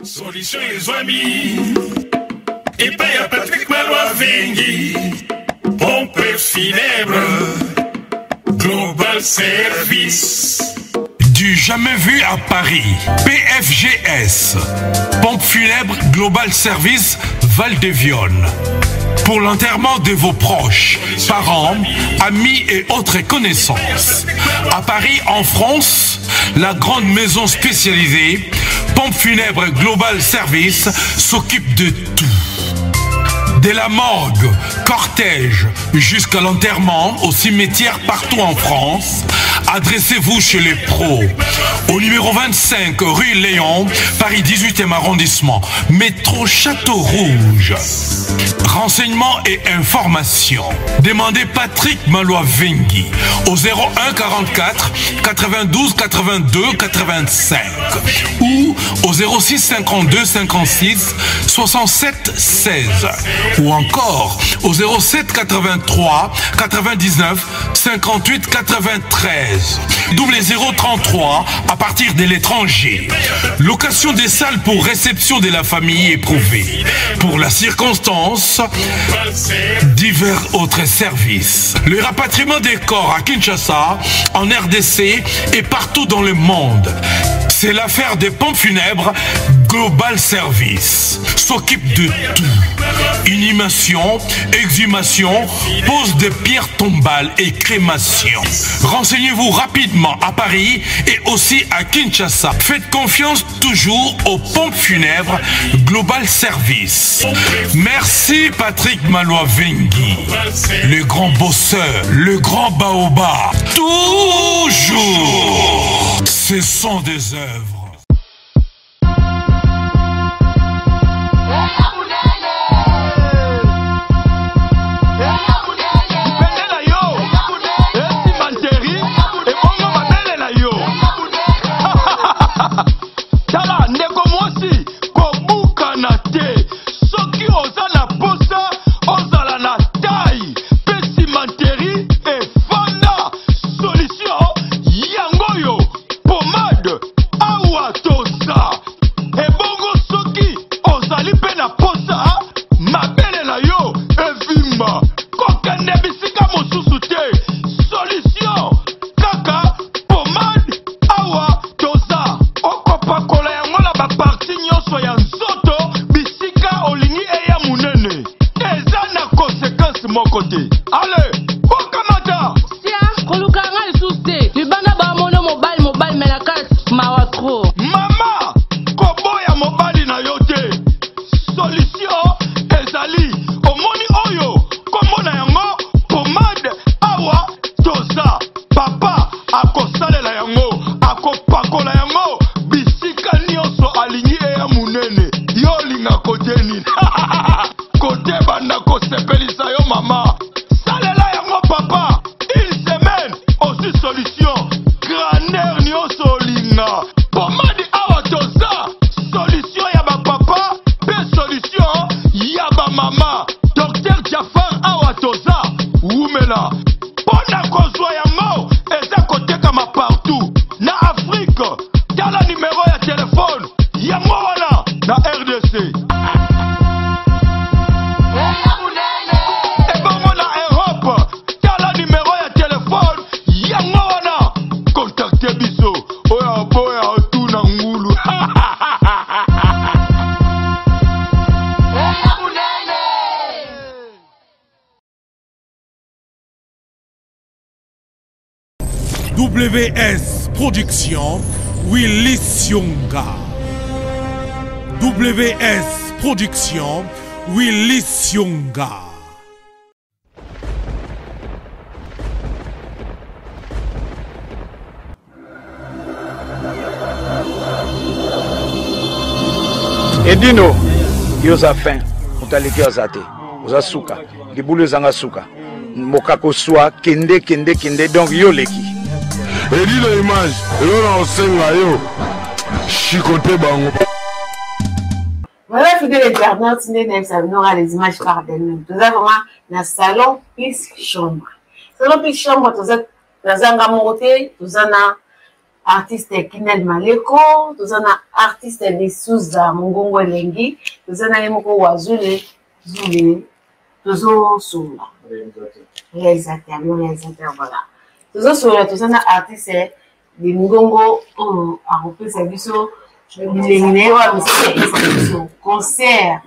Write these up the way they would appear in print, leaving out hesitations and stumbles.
Solution ezwami epai ya Patrick Malwa Vengi, pompe funèbre Global Service. Du jamais vu à Paris, PFGS, pompe funèbre Global Service Val de Vionne. Pour l'enterrement de vos proches, parents, amis et autres connaissances. À Paris, en France, la grande maison spécialisée, Pompe funèbre Global Service, s'occupe de tout. De la morgue, cortège, jusqu'à l'enterrement au cimetière partout en France, adressez-vous chez les pros. Au numéro 25, rue Léon, Paris 18e arrondissement, métro Château Rouge. Renseignements et informations. Demandez Patrick Malois-Vengui au 01 44 92 82 85 ou au 06 52 56 67 16 ou encore au 07 83 99 58 93 0033 à partir de l'étranger. Location des salles pour réception de la famille éprouvée. Pour la circonstance, divers autres services. Le rapatriement des corps à Kinshasa, en RDC et partout dans le monde. C'est l'affaire des pompes funèbres Global Service. S'occupe de tout. Inhumation, exhumation, pose de pierres tombales et crémation. Renseignez-vous rapidement à Paris et aussi à Kinshasa. Faites confiance toujours aux pompes funèbres Global Service. Merci Patrick Malois-Vengui, le grand bosseur, le grand baobab. Toujours, ce sont des œuvres. Tala ndeko mwasi, kobukana te. Soki oza na posa ozala na taille pe cimenterie efanda, solution yango oyo, pomade awa toza. Ebongo soki ozali pe na posa mabele na yo evimba, kokende bisika mosusu te, solution kaka pomade awa toza. Okopakola yango na ba partie nionso ya nzoto bisika olingi eya munene. Eza na consequence moko te. Allez, bokamata! Sia, koluka nga lisusu te. Libanda ba mono mobali mobali mais na kati mawa trop. Mama, koboya mobali na yo te. Solution ezali. Omoni oyo kombo na yango pomade awa toza. Papa akosalela yango, akopakola yango bisika nionso alingi eya munene. Yo olinga kote nini? Kote banda kosepelisa yo mama. Salela yango papa, une semaine ozui solution. Grandeur nionso olinga. Pomade awa toza, solution ya ba papa pe solution ya ba mama. Docteur Jafar awa toza, wumela. Mpo na kozwa yango eza kotekama partout na Afrique. Tala numero ya telephone yango wana na rdc. Ebongo na Europe tala numero ya telephone yango wana. Contacte biso oyo aboya otuna ngulu. WS Production, Willy Sionga. WS Production, Willy Sionga. Edino, yo oza fin, moto aleki yo aza te, oza suka, libulu ezanga suka, mokako swa, kende kende kende, donc yo oleki. Edino image, eloko na kosenga yo, chicote bango. Voilà, fidèle internaute, nde nayebisa bino kaka les images par d'elles-mêmes. Toza vraiment na salon plus chambre. Salon plus chambre, toza naza nga moko te, toza na Artiste Kinel Maleko, toza na artiste de Souza Mongongo Elengi, toza na ye moko Wazule Zule, tozosolola. Réalisateur, le réalisateur, voilà. Tozosolola, toza na artiste de Mongongo oyo akopesa biso bilengi na ye oyo amesana apesa biso concert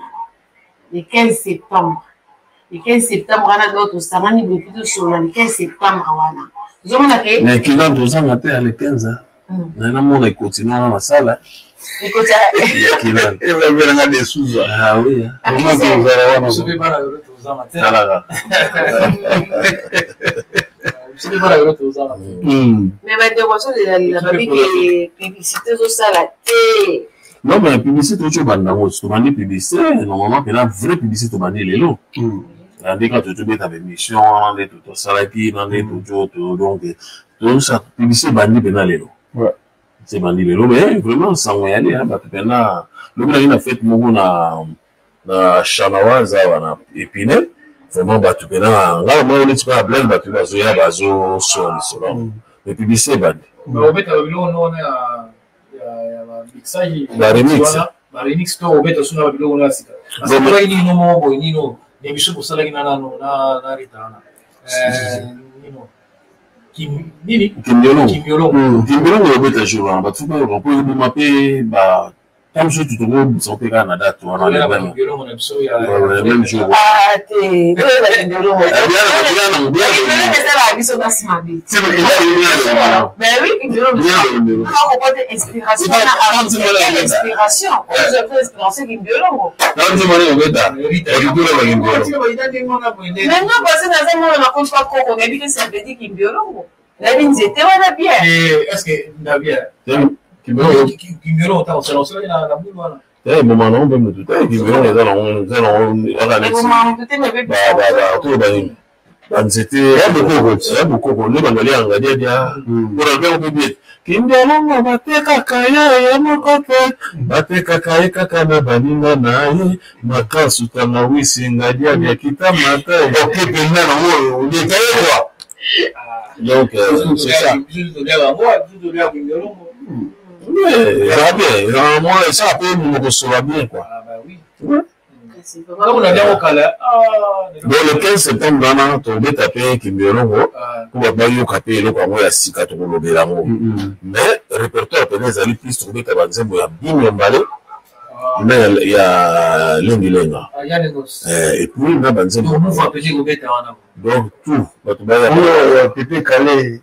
le 15 septembre. Le 15 septembre wana donc tosangani boye mpe tosolola le 15 septembre wana tozomona ke mais kina tozanga te ya le 15 naye namona ekoti nanga na sala ebelanga de suza ah oui talaka mais bandeko bazolelalela babiki publicité ezosala te. Non, mais publicité, tu vas yango tobandi publicité normalement mpena vraie publicité tobandi lelo nde kaka totobeta baémission wana nde tosalaki na nde tojo donc tosa publicité ebandi mpena lelo ebandi lelo mais vraiment sango yali bato mpena lobi nangi na fete moko na Chanawaz awa na Épinay, vraiment bato mpena ngai moko neti kaka blague, bato bazoya bazosola lisolo, mais publicité ebandi. Ba remix. Ba remix to obeta suna ba biloko na sika. Asalaki nini moko boye nino na biso bosalaki na nano na Rita wana nino nini Kimbiolongo. Kimbiolongo obeta jour wana bato soki bayoka mpo ebima mpe ba ntango mosusu tokobimisa mpe kaka na date wana le même jour. Te, esalaka biso basi mabe. Mais oui, okote inspiration na inspiration, inspiration Kimbiolongo. Maintenant parce naza mwana na kontra koko, nayebi ke ça veut dire Kimbiolongo, nayebi nzete wana bien. Est-ce Kimbiolongo ntango osala osalaki na bulu wana? Eboma nango mpe motu te. Kimbiolongo eza nango, eza nango kaka neti toloba nini, banzete ya bokoko, ya bokoko nde bango alianga diadia mpona mpe mpe bien. Kimbiolongo batekaka ye ye moko te, batekaka ye kaka na baninga na ye, makasu, tangawisi, ngadiadia, kitamata oke mpenza nango détaillé quoi. Donc c'est ça. Ouais, eza bien, eza moi ça mpe mokosola bien quoi. Ah, bon, le 15 septembre wana tobeta mpe Kimbiolongo mpo bato bayoka mpe eloko yango ya sika tokolobela yango, mais répertoire pene ezali plus tokobeta banzembo ya Bino Mbale na ya Lengilenga et puis na banzembo, donc tout bato baya Pepe Kale.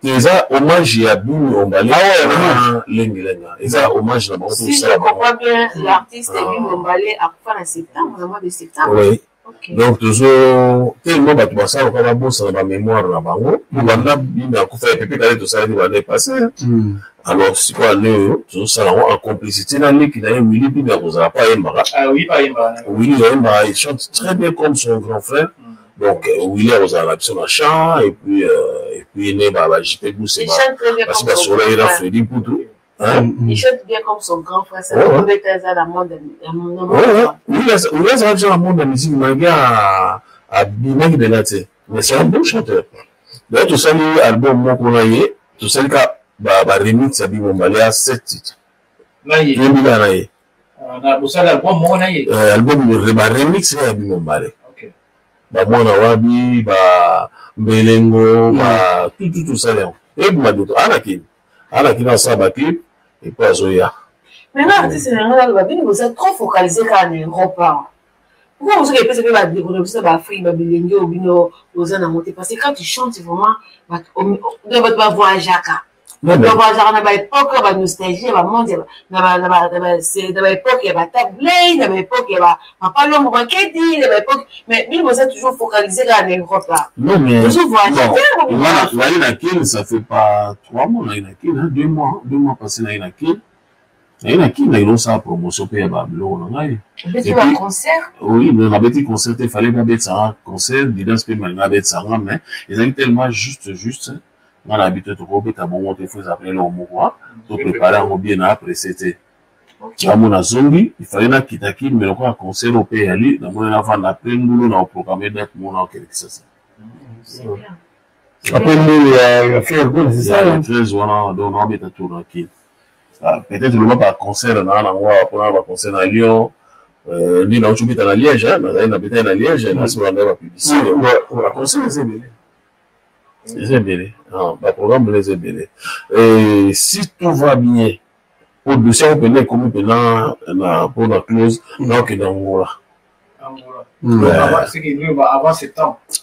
Eza hommage ya Bino Ombale na Lengilenga, eza hommage na bango. Si je comprends bien, l'artiste Bino Ombale akufa na septembre, na mois de septembre. Oui. Okay. Donc tozo tellement bato basalaka babosana bamémoire na bango banda Bino akufa. Ya Pepe Kale tosalaki banda epasse. Alors sikoyo ane oyo tozosala yango en complicité na leki na ye Willi Bino akozala mpo ayembaka. Willi ayembaka, il chante très bien comme son grand frère. Donc Willi akozala na biso na chant et puis ne ba JP Buse basi basolaki na Fredi Mputu. Il chante bien comme son grand frère. Ça peut être ça, la monde. Willi azala biso na monde ya musique malgré abimaki mpena te, mais c'est un bon chanteur. D'ailleurs tosali album moko na ye, tosali ka baremix ya Bimombale ya sept titres, toyebi kaka na ye. Album baremix ya Bimombale, bamwana wabi, bambelengo, ba tutu, tosali yango ebima doto. Anakini, anakini asala baclip et puis azoya. Maintenant, artiste na ngai naloba, bino boza trop focalisé kaka na Europe awa. Pourquoi bozoki epesa mpe bandeko na biso baAfrique babilenge oyo bino boza nango te? Parce que quand tu chantes vraiment, bato bavoyageaka, bavoyageaka na baépoque ya banostalgie ya bamonde, na baépoque ya batabley, na baépoque ya bapapa Longo Bakedi, na baépoque. Mais bino boza toujours focalisé kaka na Europe awa. Non, mais Tozovoyage. Ngai na Kine, ça fait pas 3 mois ngai na Kine, 2 mois, 2 mois passé ngai na Kine. Naye na Kine, naye nosala promotion mpe ya babiloko na ngai. Obeti baconcert? Oui, mais nabeti concert te. Fallait babetisanga concert, Didas mpe malinga abetisanga, mais ezalaki tellement juste juste, nga na bi te, tokobeta bongo te, faut ezala eloko moko toprépare yango bien na apresse te. Namona zongi, ifale nakita Kine, mais lokola concert oyo mpe eyali, namoni navanda apres ngulu na oprogramme date moko na okende Kisasa. Après mbele ya Ferre Gola, c'est ça? Le 13 wana, donc naobeta tour na Kin. Ah, peut-être loba ba concert na nango awa mpona ba concert na Lyon, nde nauti obeta na Liège, nazali na betaki na Liège, nasolola ngai ba publicité, ba concert eza ebele, eza ebele, ba programme wana eza ebele. Si tout va bien, po dossier yango mpenza ekomi mpenza na mpona close, naokende Angola.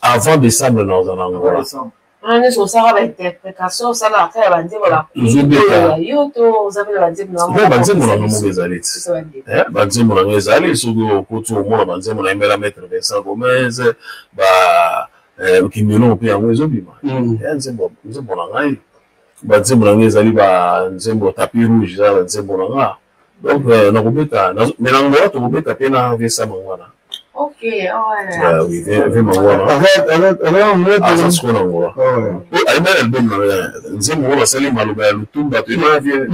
Avant décembre naoza na Angola. Wana nyonso osalaka ba interprétation, osalaka kaka ya banzembo ya yo to oza mpe na banzembo na yo? Banzembo na nga moko ezali ti, banzembo na nga ezali. Soki okoti omona banzembo na yembela maître Vincent Gomez, ba Kimbilongo mpe yango ezobima ya nzembo na ngai. Banzembo na ngai ezali banzembo tapis rouge, eza banzembo na nga. Donc nakobeta, mais na Angola tokobeta mpe na Vincent Mangwana. Ok, ouais. Oui, Vincent Mangwana. Aza sikoyo na Angola. Ayemba album na nzembo oyo basali maloba ya Lutumba, toyebi na vie,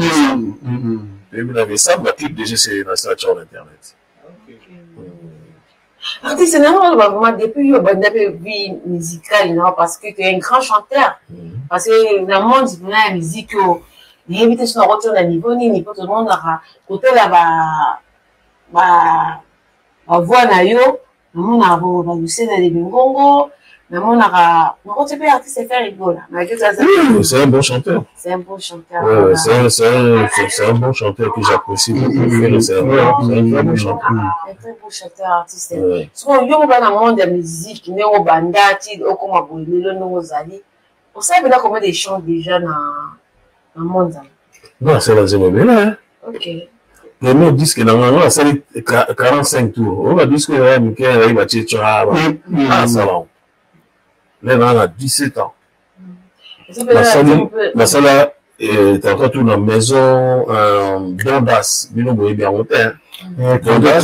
toyebi na Vincent, ba clip déjà c'est na sala sur internet. Artiste, na nga vraiment depuis yo banda pe vie musicale na, parce que tu es un grand chanteur. Parce que na monde na ya musique oyo nayebi te soki nakoti na niveau nini, mpo tomonaka kotala ba ba voix na yo, namonaka bo ba Lucien na Lebingongo, namonaka nakoti mpe artiste Ferre Gola. C'est un bon chanteur. C'est un bon chanteur. Ouais, ouais, c'est un bon chanteur que j'apprécie beaucoup. C'est un très bon chanteur. Un très bon chanteur, artiste. So yo moba na monde ya musique, ndenge obanda ti okoma boye lelo ndenge ozali, osala mpena combien de chants déjà na monde yango? Non, asala nzembo ebele. Ok. Premier disque na ngai asali 45 tours. Oyo badisque oyo ya mike ezali batie tsa, asala yango nde naa na 17 ans. Nasala tata tour na maison Dondas, bino boyebi yango te. Dondas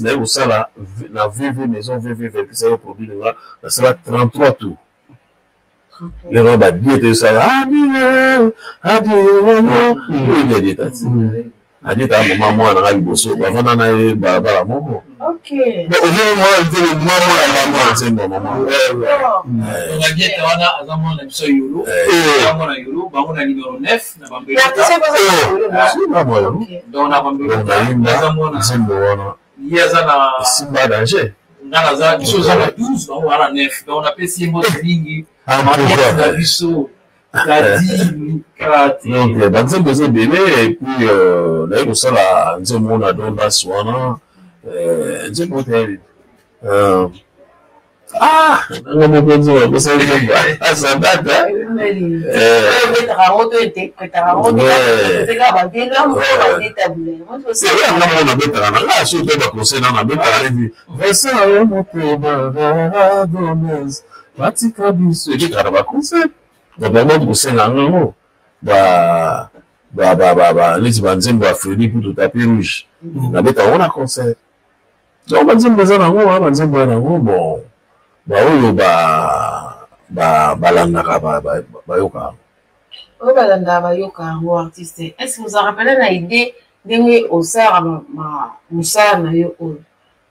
naye kosala na VV, maison VV, epesaki produit na nga, nasala 33 tours. Lelo badie te esala oyebi adieta ti adieta mama mwana nanga liboso bavanda na ye balabala moko. Nzembo mama. Adieta wana aza mwana biso Yolo, aza mwana Yolo, bango na numéro 9 na Bambelota. Donc na Bambelota aza mwana. Nzembo wana ye aza na esimba danger. Nga naza, biso oza na 12, bango baza na 9. Donc napesi ye mbote mingi na biso Kadi Lukate. Donc banzembo eza ebele. Et puis naye kosala nzembo na Dondas wana, nzembo te, ah, nanga moko nzembo akosala nzembo asa data. Obetaka yango to interprétaka yango? Nga moko nabetaka na nga, soki to baconseil na nabetaka neti Vincent yo motema Gomez batika biso, ebetaka na baconcert. Donc bango kosenga yango neti banzembo ya Fredi Putu, tapis rouge, nabetaka yango na concert. Donc banzembo eza nango, banzembo ya nango, bon, baoyo balandaka bayoka yango. Oyo balandaka bayoka yango. Artiste, est ce que ozalaka mpena na idée ndenge osalaka mosala na yo oyo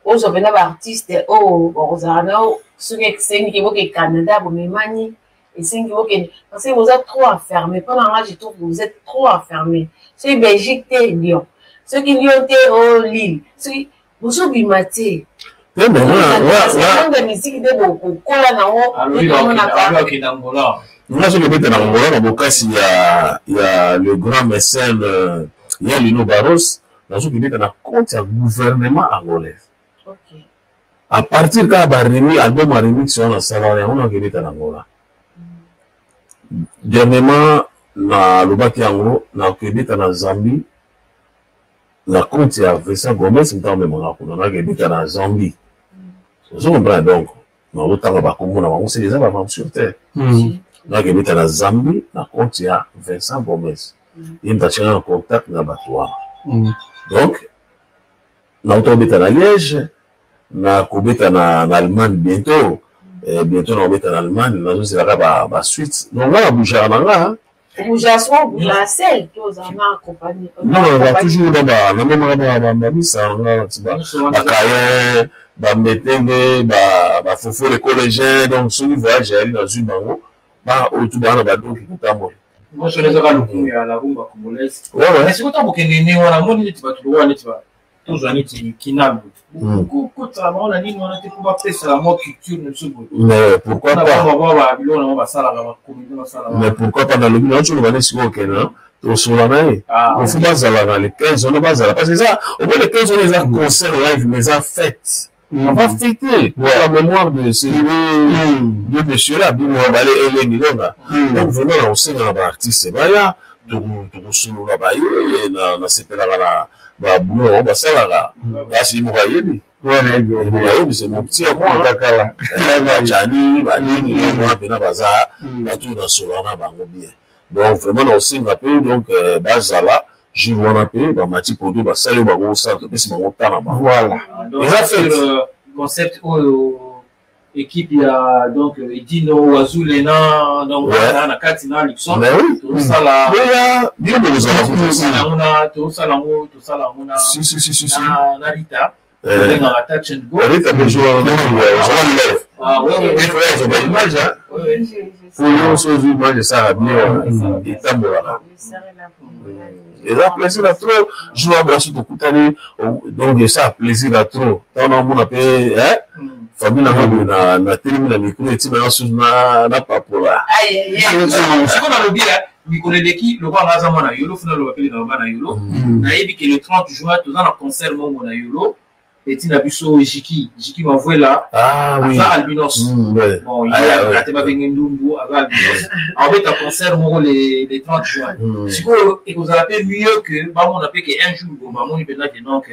ozwa mpena baartiste oyo bakozala na yo, soki esengi boke Canada, bomemani, esengi bokende? Parce que boza trop enfermé. Mpo na nga, je trouve que vous êtes trop enfermé. Soki Belgique te, Lyon, soki Lyon te, o Lille, soki bozobima te, monde ya musique nde bokola nango. Nga soki obeta na Angola na bokasi ya le grand mécène ya Lino Baros, nazoki beta na compte ya gouvernement angolaise. À partir kaka baremi album ya remix wana asala wana, yango nakobeta na Angola. Dernièrement nalobaki yango, nakobeta na Zambie na compte ya Vincent Gomez, moto amemanga kuna, nakobeta na Zambie. Ozo comprendre? Donc nazotanga bakombo na bango, seke eza baaventure te. Nakobeta na Zambie na compte ya Vincent Gomez, ye moto atianga na contact na bato wana. Donc nauta kobeta na Liège, nakobeta na Allemagne bientôt, bientôt nakobeta na Allemagne, nazozelaka basuite. Donc nga nabougeaka na nga. Obougeaka souvent, obougeaka seul to ozala na compagnie? Non, naza toujours na ba namemaka bamisa nga ti bakayen, bametenge, bafofo, les collégiens. Donc soki voyage eyali, nazwi bango, ba oyo tu baa na badoki kotambola. Nyonso ezaka lokumu ya la rumba congolaise. Mais sikoyo ntango bokende nde wana, moni neti bato lokola neti tozwa neti kinabu, kotala bango na nini wana te mpo bapesaka mwa culture na biso boye? Mais pourquoi pas? Biloko nango basalaka, bacomédie basalaka. Mais pourquoi pas? Nalobi na otoloba nde sikoyo okende tosola na ye. Ofu bazala na le 15 wana, bazala, parce que eza obo le 15 wana eza concert live, mais eza fête. On va fêter pour la mémoire de ces deux messieurs-là, Bimo Bale et Lengi Longa. Donc vraiment, na osengaka baartiste baya, tokosolola, baye nasepelaka na baboulot yango basalaka. Kasi moko ayebi, ayebi, c'est mon petit à moi, bajani banini wana mpena baza bato nasolaka na bango bien. Donc vraiment na osenga mpe, donc bazala jour wana mpe bamati podo, basali oyo bakosala, topesi bango ta na bango. Voilà. Eza fête. Concept oyo équipe ya donc Edino Wazule na donc na kati na Luxon tosala. Bino bokozala. Yango na tosala yango, tosala yango na Si, si, si, si, si. na Rita, tobengaka touch and go. Rita mpe ozala live. Ah, ouais, ouais, ouais. Ozoba image oyo, so ozwi image, esala bien, etambolaka, eza plaisir na trop. Jour wana biso tokutani, donc esa plaisir na trop. Ntango naomona mpe famille nanga boye, natelemi na micro, etima nga susu na papola. Sikoyo nalobi, mikolo eleki, lokola nga aza mwana Yolo, funa loba mpe naloba na Yolo, nayebi ke le 30 juin toza na concert moko na Yolo, eti na biso Jiki Jiki Mavuela. Ah, oui. Aza albinos. Bon, ye ate babenge ndumbu, aza albinos, aobeta concert moko le 30 juin. Sikoyo ekozala mpe mieux que bamona mpe ke un jour bo bamoni mpenza ke donc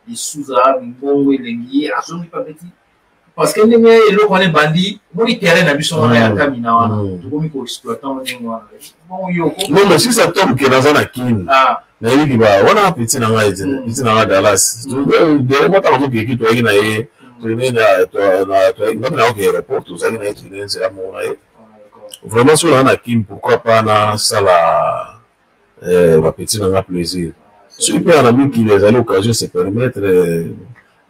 lisuza mingongo elengi ye azongi pa beti, parce que ndenge eloko wana ebandi, omoni terrain na biso wana ya Kamina wana, tokomi koexploite yango ndenge wana. Bongo yo? Non, mais si ça tombe ke naza na Kini, nayebi ba wana petit na ngai, petit na ngai Dallas deremo, ntango tokeki, toyaki na ye, ngapi nayoki aéroport, tozalaki na ye, tokende nzela moko na ye. Vraiment, soki naza na Kini, pourquoi pas nasala bapetit na nga plaisir. Soki mpe na mikili ezali occasion se permettre,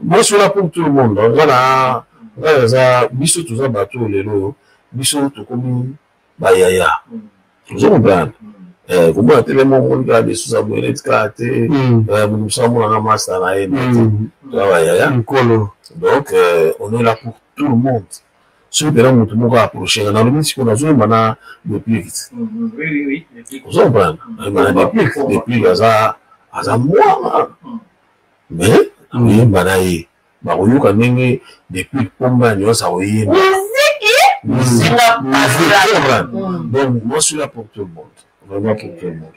moi je suis là pour tout le monde. Nga na ngai eza biso toza bato oyo lelo biso tokomi bayaya, ozo comprendre? Komona te lemo omoni kaka lisusu boye neti kaka te moto mosusu amonaka masta na ye te, toza bayaya. Nkolo. Donc on est là pour tout le monde. Soki mpena moto moko approche nga, nalobi sikoyo nazoyemba na Deplick, ozo comprendre? Nayemba na Deplick. Deplick aza mwana, mais nakoyemba na ye, bakoyoka ndenge Deplick pomba nyonso akoyemba. Donc moi, je suis là pour tout le monde, vraiment pour tout le monde.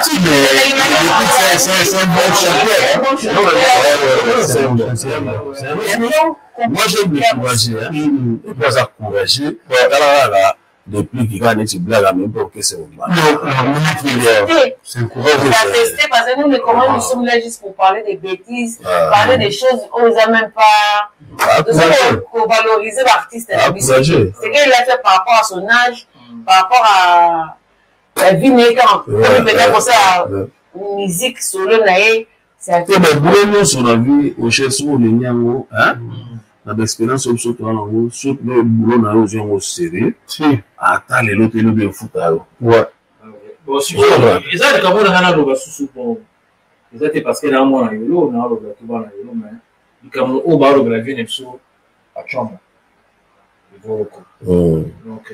Si, mais c'est un bon chanteur. C'est un bon, c'est un bon. Moi, j'aime le courageux. Hein. Et puis, ça courageux. Là, là, depuis qu'il gagne, tu blagues, même pas que c'est au mal. C'est courageux. Testé parce que nous, mais comment nous sommes là juste pour parler des bêtises, parler des choses où on n'a même pas. Nous avons valoriser l'artiste. C'est qu'il a fait par rapport à son âge, par rapport à la vie na quand peut-être ça musique solo na ye. Te, baboye nyonso na vie ocher, soki olingi yango na baexpérience oyo biso toza nango, soki na boulot na yo ozwi yango sérieux, ata lelo te, elobi efuta yo. Eza likambo na ngai naloba susu. Bon, eza te parce que na mwana Yolo nalobela to bana Yolo, mais likambo oyo balobela vie na biso acamo Evoloko, donc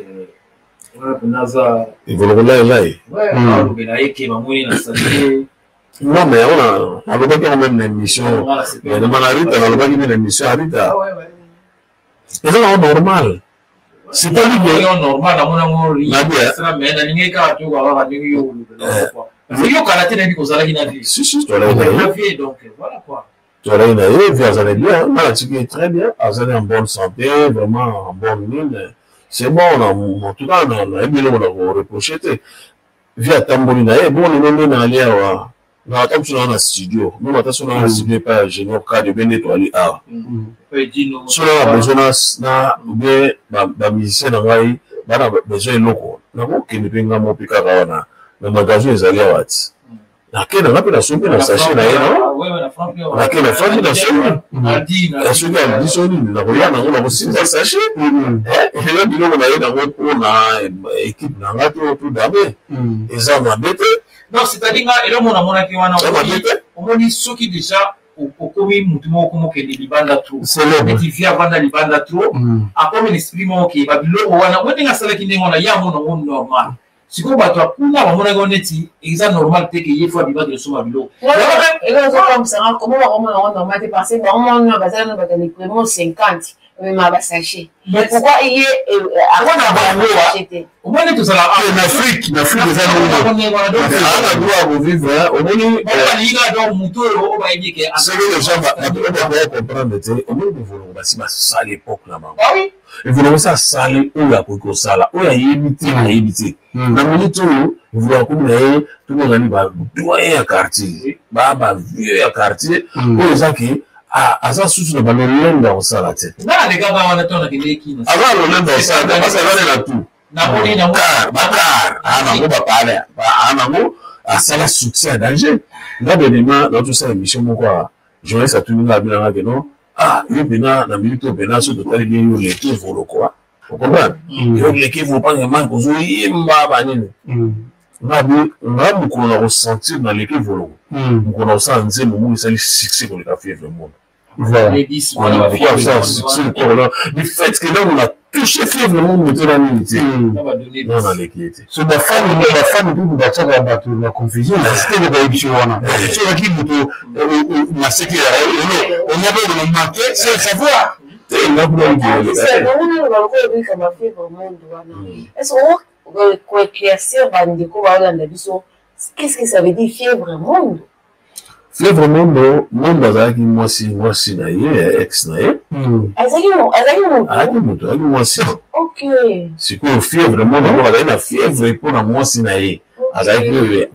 wana mpena aza Evoloko lailai. Alobela ye ke bamoni na sante. Non, mais on a alobaki yango même na émission na Rita, nalobaki mpe na émission ya Rita, eza nango normal, c'est pas lui que normal namoni yango, mais nalingi kaka toyoka kaka ndenge yo olobela, parce que yokala te, nayebi kozalaki na vie. Si, si, tolaki na ye donc voilà quoi. Tolaki na ye, vie azali bien, nga natiki très bien, azali en bonne santé, vraiment en bonne mine, c'est bon. En tout cas, nayebi eloko na koreproche te. Vie atamboli na ye bon. Lelo nde naali awa, na ata mosu naa na studio meme, ata so naa na studio epai ya Junior Cade, obe nde toali awa, so naa na besoin na obe bamusicien na ngai bana besoin eloko. Nakokende mpe nga moko mpe kaka wana na magasin ezali awa ti. Nake na nga mpe nasombi na sachet na ye no. Nake na fandi nasombi. Soki alidi so nini nakoya nango nakosimba sachet. Eza biloko na ye nango mpo na ekipe na nga to to dame. Eza mabe te. Non, c'est-à-dire nga eloko namonaki wana omoni soki déjà okomi mutu moko okomi okende libanda trop neti vie avanda libanda trop mm. akomi na esprit moko ke babiloko wana oyo ndenge asalaki ndenge wana ye amona yango normal sikoyo bato ya kuna bamonaki yango neti eza normal te ke ye fo abimaki kosomba biloko ezokomisanga koma bakomona yango normal te parce que bango mona baza na bato ya lipremo 50 omema ba sachet mais pourquoi ye na bango omoni tozala na Afrique na Afrique eza bongo ana droit ya kovivre omoni balinga donc moto oyo oyo bayebi ke soki les gens bakoya comprendre te omoni bovoloko basi basali époque na bango evoloko esi asali oyo akoki kosala oyo ayebi te ayebi te na minute oyo evoloko akomi na ye tomonani ba doyen ya quartier ba ba vieux ya quartier oyo eza ke aza susu na balolendo ya kosala te aza lolendo ya kosala te parce aza na tout bakar anango bapale anango asala succès ya danger. Nga benema natosala émission moko ya journaliste atuni nga abinanga ke non, ah yo mpena na minute oyo mpena so totali bien yo oleki evoloko ocomprendre yo oleki evoloko manke ozoyemba banini. Nga bi nga mokolo na kosentir naleki evoloko mokolo na kosala nzembo moko esali succès koleka Fièvre Monde. Voilà. Succès likolo du fait que ntango na touche Fièvre Monde moto na nini te non naleki ye te. So bafani bafani mpe batiaka bato na confusion na site bayebi biso wana soki moto na seki onya mpe omanke sans savoir. Te nga kuna naloba Fièvre Monde wana, est-ce koéclaircir bandeko baolanda biso, qu'est-ce que ça veut dire Fièvre Monde? Fièvre Mondo, Mondo azalaki mwasi mwasi na ye, ex na ye. Azalaki azalaki moto, azalaki mwasi. Sikoyo Fièvre Mondo yango azalaki na fièvre mpo na mwasi na ye azalaki oyo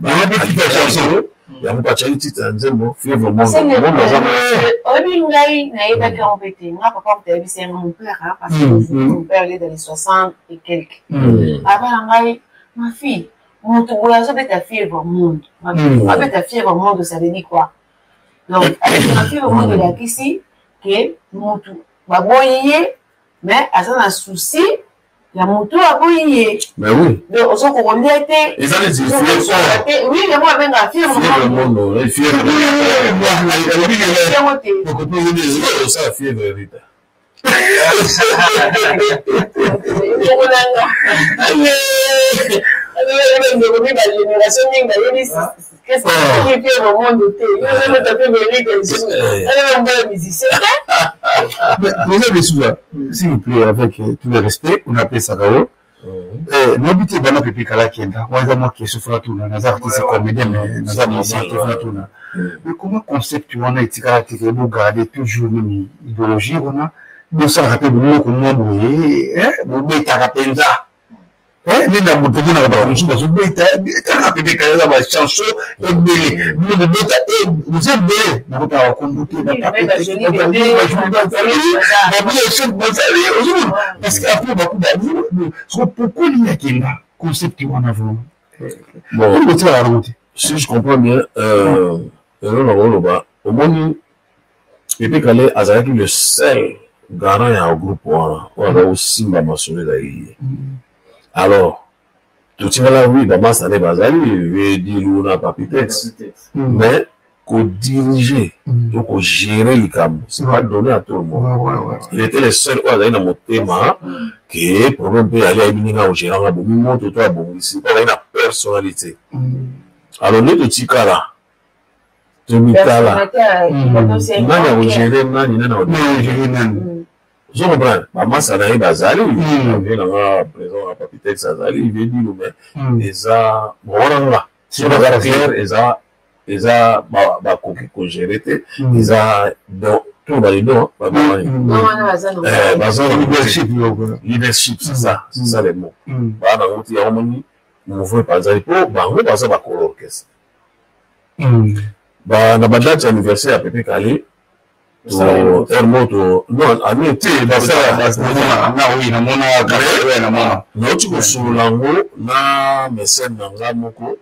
yango batiaki titre ya nzembo Fièvre Mondo. Mondo aza Oyebi ngai nayebaki yango mpe te. Nga papa moto ayebisi yango, mon père, parce que mon père il est dans les 60 et quelques. Aba na ngai, ma fille, moto boye azobeta Fièvre Monde, abeta Fièvre Monde, ça veut dire quoi? Donc Fièvre Monde elakisi ke motu baboyi ye mais aza na souci ya motu aboyi ye. Mais oui. Donc ozokoka kolia te. Eza neti fièvre. Oui, yango abengaka Fièvre Monde, fièvre yango te. Osala fièvre Rita. Ndeko nanga ndeko mi bagénération mingi bayebi Fièvre Monde te. Yo ozobeta fièvre Rita lisusu aaa mbala musicien. Président de Souza, s'il vous plaît, avec tout le respect, on appelle ça Kao. Nayebi te bana Pepe Kala akenda wana eza mwa question fona tuna. Naza artiste comédien mais naza musicien te fona tuna. Mais comment concept wana etikala te ke bogarde toujours nini idéologie wana, bosalaka mpe biloko mwa boye, bobetaka mpenza nde na moto omonaka bato mosusu bazobeta kaka Pepe Kala eza bachanson ebele, bino bobeta boza ebele nakotaka bakombo te babieshek bazali ozomona parce que après bakuba soko pourquoi nini akenda concept wana vraiment Bon, botikaka yango te. Si je comprends bien, elo nakoloba omoni Pepe Kale azalaki le seul garant ya groupe wana oyo aza kosimba masolo ezalaki ye. Alors totikala wi bamasa nde bazali Vedilu na Papitex, mais kodirige to kogérer likambo, c'est pas donné à tout le monde. Il était le seul oyo azali na motema ke problème mpe ali ayebi ndenge akogéranga bomi moto to abongisi mpo azali na personnalité. Alors nde totikala tomitala nani akogérer nani nani akogérer nani. Ozo comprendre, bamasa na ye bazali vie nanga présent na Papitex azali Vedilu, mais eza bon wana nga soki naza clair eza eza bakoki kogérer te, eza don to balido baza leadership. Leadership, c'est ça, c'est ça le mot. Baa nango ti yango moni mouvement epanzani mpo bango baza bakolo orchestre. Na badate ya anniversaire ya Pepe Kale. Moto non ami te, nauti kosolola yango na mécène na nga moko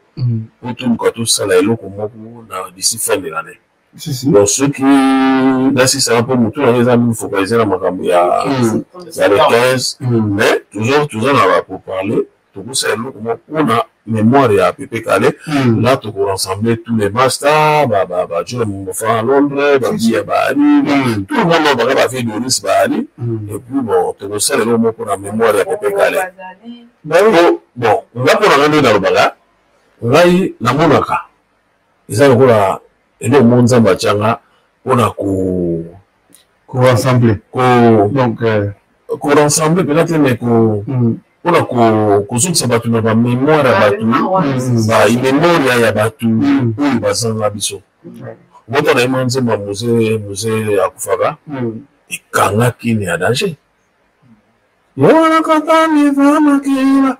po toluka tosala eloko moko na d'ici fin de l'année. Donc soki nasisaka, mpo motu nango eza mingi focalisé na makambo ya le 15, mais toujours toza na bapourparler, tokosala eloko moko mpona mémoire ya Pepe Kale. Là tokorassembler tous les masters, bajona mofa à Londres, babia baali, tout le monde, baka bavie Doris baali, et puis bon, tokosala eloko moko mpona mémoire ya Pepe Kale. Bon, nga mpo na nga, nde nalobaka, ngai namonaka eza lokola eloko moko Nzambe atianga mpona ko korassembler, donc korassembler mpena te, mais mpona kozongisa bato na bamémoire ya bato, bamémoire ya bato oyo bazanga biso. Moto na ye mwa nzembo ya Mzee, Mzee akufaka, ekangaki ni ya danger wana kata mivamakila.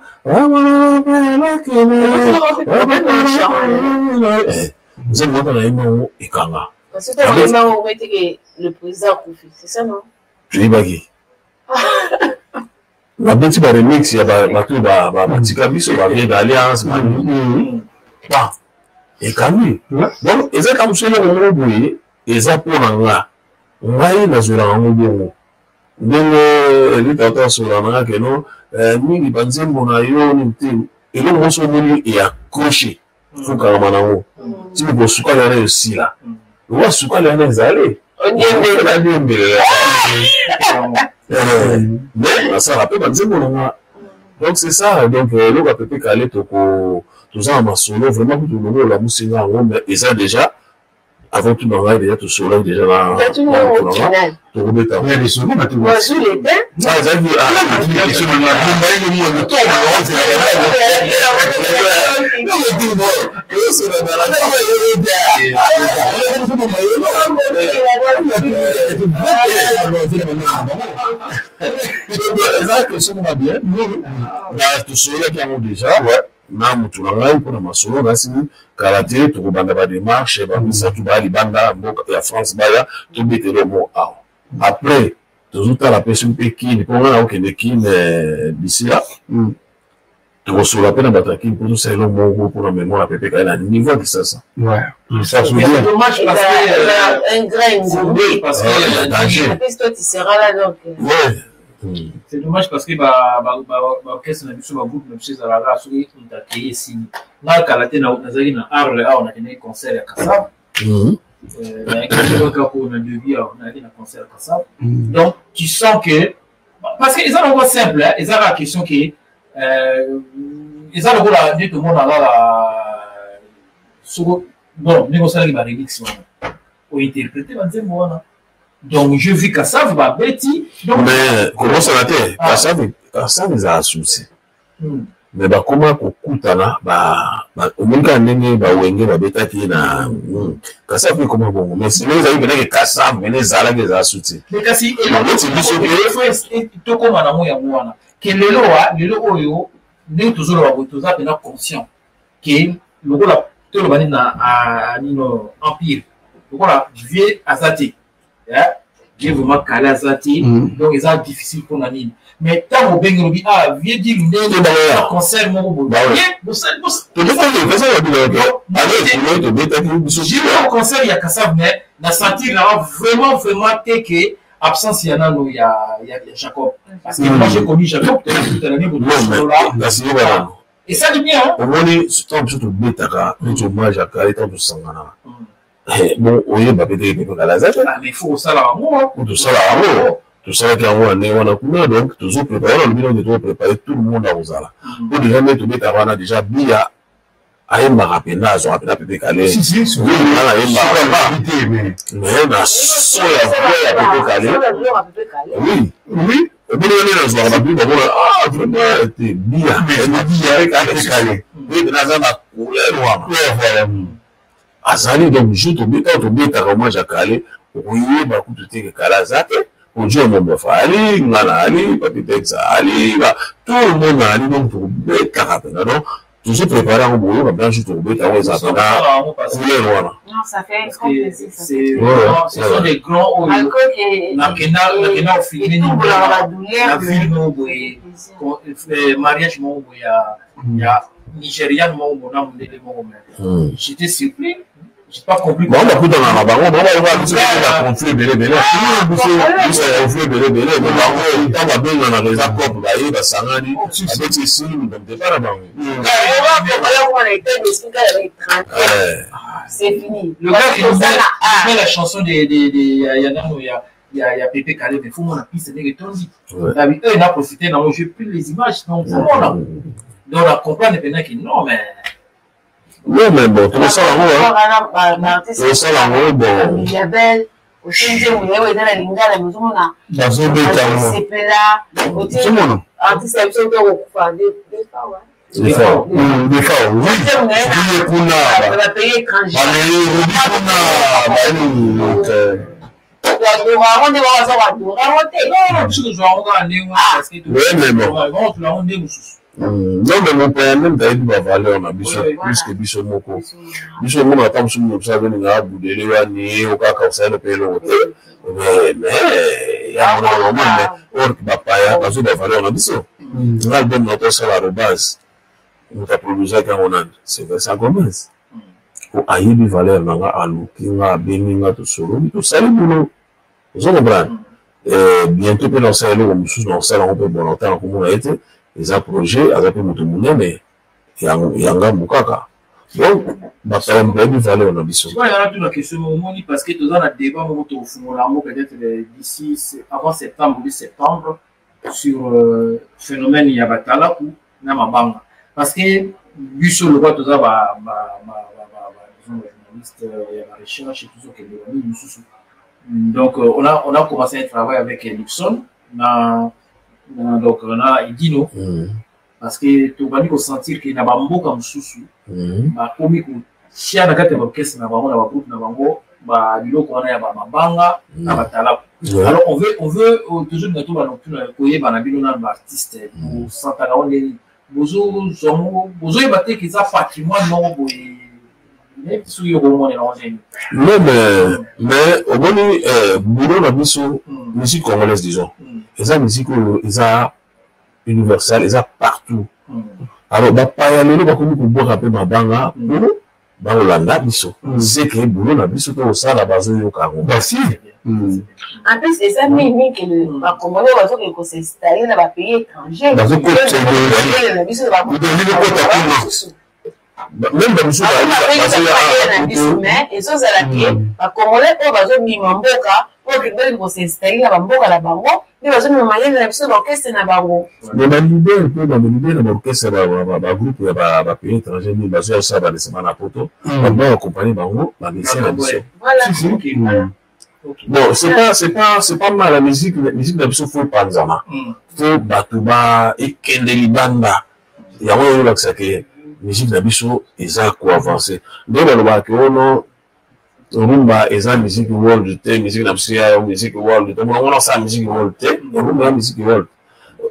Nzembo wana na ye mango ekanga. Le président akufi, c'est ça, non? Toyebaki babeti baremix ya bato batika biso, bavie d'alliance ba ekangi. Donc eza kaka mosu eloko moko boye eza mpo na nga, ngai nazwelaka yango bongo ndenge elitaka asola na nga keno mingi banzembo na yo nini te. Eloko moso omoni eaccroche, fokangama nango tini kosukali wana esila lokola sukali wana ezali ndiembelela, mais nasala mpe banzembo na nga. Donc c'est ça. Donc eloko ya Pepe Kale, toko toza na masolo vraiment kutu longo olamusi nga yango, mais eza déjà avant tout na ngai déjà tosolaki déjà na tokobeta. Ezalaki eza question moko bien, tosololaki yango déjà na motu na ngai mpona masolo. Nasili kala te, tokobanda badémarche, bamisatu baya libanda mboka ya France, baya tobetela mo awa. Après tozotala mpe soki mpe Kini, mpo ngai nakokende Kini bisila, tokosola mpe na bato ya Kini mpo tosala eloko moko mpona mémoire ya Pepe Kale na niveau ya Kisasa. Ça, c'est bien. Dommage parce que un grand Ngombe, parce que danger. Toi, tu seras là, donc. Ouais. C'est dommage parce que baorchestre na biso, bagroupe na biso ezalaka soki moto akei esili. Nga kala te nazalaki na Arle awa, nakendaki concert ya Kassav, nayaki kaka na début awa, nayaki na concert ya Kassav. Donc tu sens que, parce que eza nango simple, eza kaka question ke eza lokola nde tomona kaka soko bon ndenge osalaki baremix wana, ointerpréter banzembo wana. Donc je vis Kassav babeti. Donc mais kobosana te, Kassav, Kassav ezala souci, mais bakoma kokutana, omoni kaka ndenge bawenge babetaki na Kassav, ekoma bongo. Mais ndenge ezalaki penake Kassav mene ezalaki, ezala suti. Mais kasi tokóma nango yango wana ke lelo wa lelo oyo ndenge tozoloba boye, toza mpena conscient ke lokola toloba nini na nino empire, lokola vieux aza te, vieux vraiment Kale aza te, donc eza difficile mpona nini. Mais ntango obengi, olobi: "Ah, vieux Dilu, ndenge concert moko boye." Jino concert ya Kassav, mais na sentir nanga vraiment vraiment te ke absence ya nano ya Jacob, parce que moi j'ai connu Jacob Tola. Esali bien. Omoni, ntango biso tobetaka neti hommage ya Kale, ntango tosanganaka bon, oyeba mpe te Pepe Kale aza te. Mais faut osala yango. Tosala yango, tosalaki yango na ndenge wana kuna. Donc tozoprépare wana, lobi nonke tozoprépare, tout le monde akozala po déjà nde tobetaka wana déjà Biya ayembaka mpenza, azwaka mpenza Pepe Kale, ayembaka mais na so ya voix ya Pepe Kale. Oui, omoni wana nazwaka babi bamona: "Ah, vraiment te, Biya Pepe Kale aza na couleur wana azali." Donc jour tobeta, tobetaka hommage ya Kale, okoyeba kutu te ke Kale aza te. Ojo mombofa ali, nga na ali, Papi Tex ali, tout le monde ali. Donc tobetaka mpenza, donc. Tozo prépare yango, boyoka bien jour tokobeta yango, ezalaka na couleur wana. Non, ça fait grand plaisir. Ça fait... Ce sont des grands oyo nakenda kofilme na ville moko boye, mariage moko boye ya nigériane moko boye na mondele moko, mais j'étais surpris. J'ai pas compris. Bango bakutana na bango, bango bayoka biso na conflit ebele ebele, biso biso ya conflit ebele ebele. Mais bango ntango babenganaka eza cope, baye basangani, babeti esili, moto amutepa na bango. C'est fini. Le gars qui nous fait la chanson de de ya nano ya Pepe Kale, mais faut mona piste ndenge etondi. Nabi eux na profité nango, j'ai pris les images, donc faut mona. Donc na comprendre maintenant que non mais Oui, mais bon, tokosala yango, tokosala yango bon. Miyabel, otie nzembo na yo eza na lingala, mais ozomona bazobeta yango, sepela ozomona artiste ya biso mpe kokufa defawa. Defao, Defao, oui, kuna bapays étranger, balerobi kuna banini, donc wadora yango nde baza wadora yango te. Biso tozwa yango kaka ndenge wana parce que Oui, mais bon. tozwa yango nde mosusu. Non, mais mon père même tayebi bavaleur na biso plus que biso moko. Biso omona ata mosusu moto azolinga abudele wani okaka osali mpe eloko te, mais yango na normal, mais or bapaya bazwi bavaleur na biso. Nga album na tosala arobase, moto aproduisaki yango nani? C'est Vincent Gomez. Po ayebi valeur na nga, aluki nga, abengi nga, tosololi, tosali boulot, ozo comprendre. Bientôt mpe nasala eloko mosusu, na kosala yango mpe bon, natanga komona ye te, eza projet, aza mpe moto monene ya ngambu kaka, donc bapaya moto ayebi valeur na biso. Sikoyo nanga tuna question moko, omoni, parce que toza na débat moko tokofungola yango peut-être d'ici avant septembre ou septembre sur phénomène ya batalaku na mabanga, parce que biso lokwa toza ba disons ba journaliste ya ba recherche, tozokende banini mosusu. Donc on a commencé un travail avec Nixon na donc na Idino, parce que tobandi kosentir ke na bamboka mosusu bakomi kotia na kati ya baorchestre na bango, na bagroupe na bango, biloko wana ya bamabanga na batalaku. Alors on veut toujours na to banotuna koyeba na bino nanu baartiste, bosantaka ngo ndeni, bozozwango, bozoyeba te ke eza patrimoine moko boye, nayebi soki yo komonela ngo ndeni. Non, mais omoni, boulot na biso, musique congolaise disons, eza musique oyo eza universelle, eza partout. Alors bapaya lelo bakomi kobwaka mpe mabanga po bakolanda biso, c'est que boulot na biso mpe kosala, bazoyoka yango. Merci. En plus eza mingi ke bacongolais bazokende kos'installer na bapays étranger na biso. Kuna même bamosusu na biso, mais ezozala ke bacongolais oyo bazobima mboka, oyo bakende kos'installer na bamboka na bango, nde bazomema mayele na biso na orchestre na bango. Mais baleader mpe, baleader na baorchestre, bagroupe ya bapays étranger mingi bazoya kosala balesema na poto, bato baaccompagne bango, bamusicien na biso. Bon, c'est pas mal. La musique na biso faut epanzana, faut bato ba ekende libanda. Yango oyo olakisa ke musique na biso eza koavance. Nde balobaka ke ono rumba eza musique world te, musique na biso ya musique world te. Monango nasala musique world te, rumba ya musique world,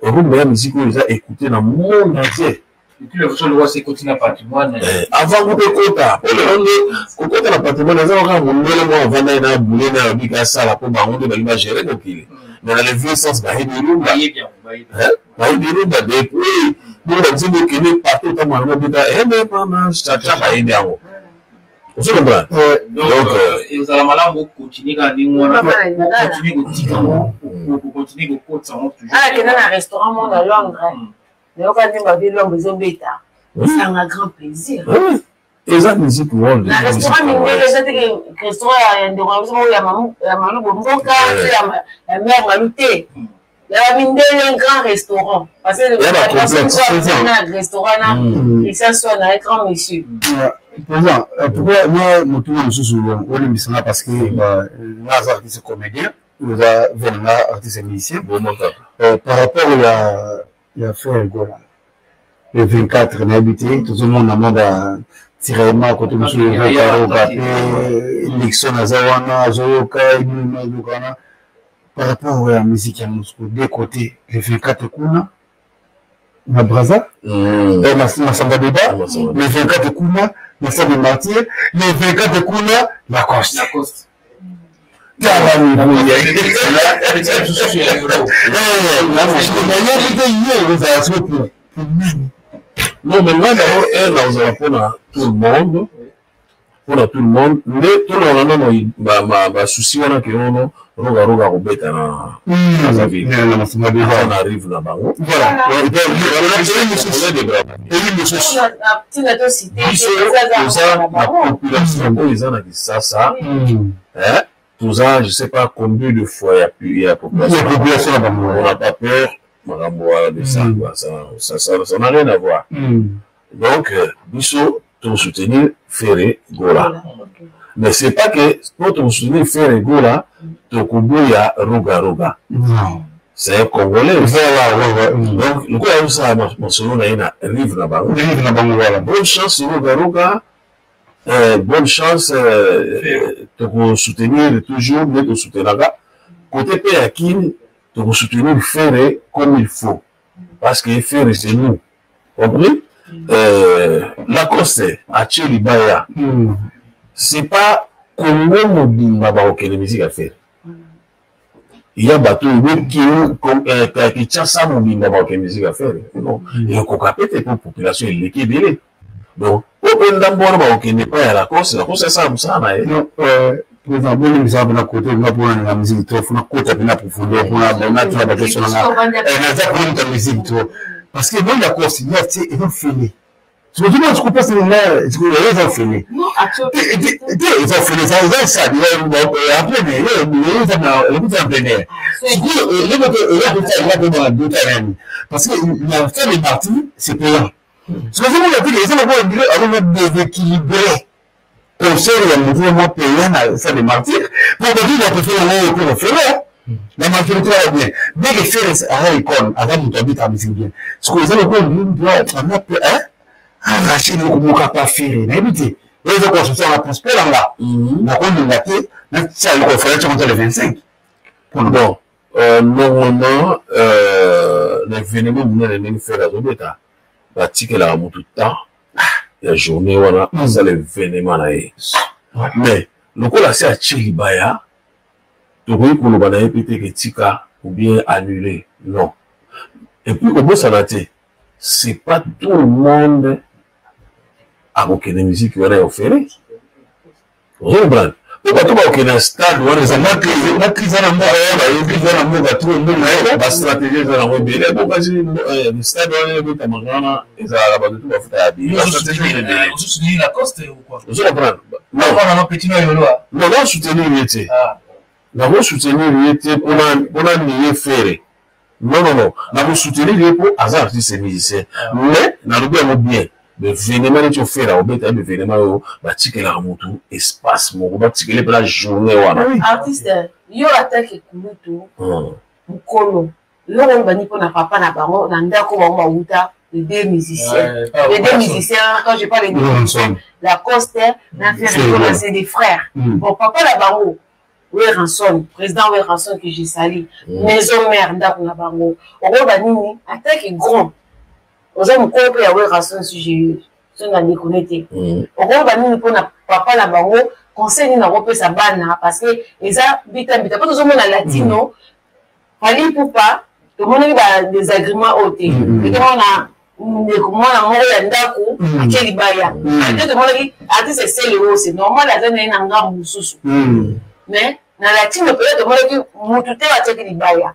rumba ya musique oyo eza écouté na monde entier. Avant kuta ekota, po lelo nde kokota na patrimoine eza kaka mondele moko avandaki na bule na yabika asala, mpo bango nde balingi bagere mokili. Mais na le vieux sens, bayebi rumba, bayebi rumba depuis. Bongo banzembo okende partout, otambola yango, beta indépendance chacha, bayebi yango, ozo comprendre. Donc ezala malamu okontinue kaka ndenge wana, okontinue kotika yango, okontinue kokotisa yango toujours. Akenda na restaurant moko na Londres, nayoka nde babi lombo ezobeta, esanga grand plaisir. Eza musique world. Na restaurant mindele, eza teke restaurant ya ndeko na biso moko ya malubo mboka to ya mare malu te, ya bamindele, grand restaurant, parce que na restaurant na Christian Soi na grand monsieur. Président, pourquoi moi motuna mosusu olimbisanga, parce que nga aza artiste comédien, oza vene nga artiste musicien, par rapport ya Ferre Gola le 24, nayebi te, tozomona mwa ba tiraillement kote mosusu, ezokaroka mpe Nixon aza wana azoyoka nini azoyoka wana par rapport ya musique ya mosiko de côté le 24 kuna. Na Brazza, na Samba Deba, le 24 kuna na Stade des Martyrs, le 24 kuna Lacoste. Tala nayebi te ye ozala siko pour nani? Non, mais nga d'abord heure nakozala mpona tout le monde, mpona tout le monde nde tolongola nano basusi wana ke ono Roga Roga akobeta na Brazzaville, na rive na bango. Biso toza na population oyo eza na Kisasa, toza je sais pas combien de fois ya population. On n'a pas peur makambo wana de ça, ça n'a rien à voir. Donc biso tosoutenir Ferre Gola, mais c'est pas que po tosoutenir Ferre Gola tokoboya Roga Roga. C'est un Congolais. Donc lokola azosala masolo na ye na rive na bango, bonne chance Roga Roga, bonne chance. Tokosoutenir toujours nde tosoutenaka côté mpe ya Kini, tokosoutenir Ferre comme il faut, parce que Ferre, c'est nous, compris? Lacoste atie libaya, c'est pas Congo mobimba bakokende musique ya Ferre. Ya bato oyo Kinshasa mobimba bakokende musique ya Ferre, non, ekoka pe te po population eleki ebele. Donc po mpe ndambo wana bakokende epai ya Lacoste, Lacoste asala mosala na ye. Président, boni misala mpena kote nga mpona na musique trop, funa kota mpena profondeur mpona natuna baquestion nanga. Naza mpona musique trop, parce que bon, Lacoste ye atie eza ofele. Sikoyo sikopesa nga eza ofele te, eza ofele, eza esadi en plein air, eza en plein air. Sikoyo eloko eza kotia eza mpona dota nani? Parce que na fin de partie, c'est payant. Sikoyo ozomona te eza lokola ondire azonga déséquilibré concert ya motu mwa payant na Stade des Martyrs, po bato bapréféré yango oyo mpona ofele. La majorité wana bien, bien que Ferre aza icône, aza moto abetaka musique bien. Sikoyo eza lokola mutu anga arraché eloko moko apa Ferre, nayebi te. Oyo eza construction ya prospère nga nakolinga te natia eloko efale tiango le 25. Bon, normalement na événement monene ndenge Ferre azobeta, batikelaka motu temps ya journée wana asala événement na ye. Mais lokola asi atie libaya, tokoki koloba na ye mpe te ke tika ou bien annuler, non. Et puis kobosana te, c'est pas tout le monde akokende musique wana ya ofele, ozocomprendre? Po bato bakokende na stade wana eza na crise na mboka, bayebi eza na mboka trop ndenge bastratégie eza nango ebele. Po kasi stade wana ebetamaka wana, ezalaka bato to bafuta ya biye, bastratégie ebele, ozocomprendre? Non, nasoutenir ye te, nakosoutenir ye te mpona niye Ferre, non, non, non. Nakosoutenir ye mpo aza artiste musicien, mais nalobi yango bien, baévénement neti oFerre obeta ye, baévénement oyo batikelaka motu espace moko, batikele mpena journée wana. Artiste, yo atake kulutu mokolo eloko bani mpona papa na bango na ndako bango bauta, les deux musiciens, les deux musiciens, quand je parle de deux musiciens, Lacoste na Ferre, c'est des frères. Bon, papa na bango Werrason, président Werrason que je salue, maison mère, ndako na bango, okoyoba nini atake grand oza mokolo mpe ya Werrason, si je so na déconne te? Okoyoba nini mpona papa na bango? Conseil nini akopesa bana? Parce que eza mbita mbita mpo tozomona latino Fally Ipupa, tomonaki ba désagrément oyo te. Etomona ndeko mwana moko ya ndako atie libaya te, tomonaki artiste esele oyo, c'est normal, aza na ye na ngambo mosusu. Mais na latino peut-être tomonaki mutu te atiaki libaya.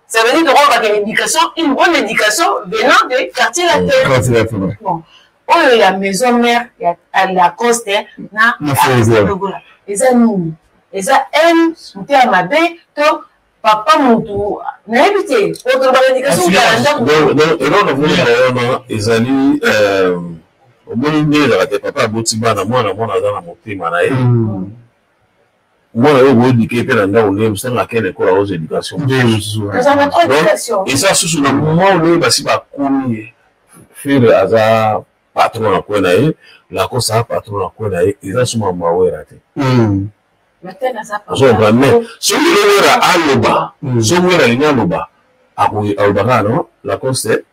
Ça veut dire que une éducation, une bonne éducation venant de Quartier Latin. Bon, oyo ya maison mère ya Lacoste na Logola eza nini? Eza haine, motema mabe to papa mutu nayebi te? Otolobaka éducation na ndako. Eloko namoni na wana ezali, omoni nde ezalaka te, papa aboti bana, mwana mwana aza na motema na ye. Mwana oyo boéduquer mpe na ndako ndenge mosanga akende ekola, ozwa éducation. Eza susu na mwa oyo basi bakomi ye. Ferre aza patron na kwe na ye, Lacoste aza patron na kwe na ye, eza su mambo awera te, ozocomprendre? Mais soki Wera aloba, soki Wera alingi aloba, aloba kaka no Lacoste.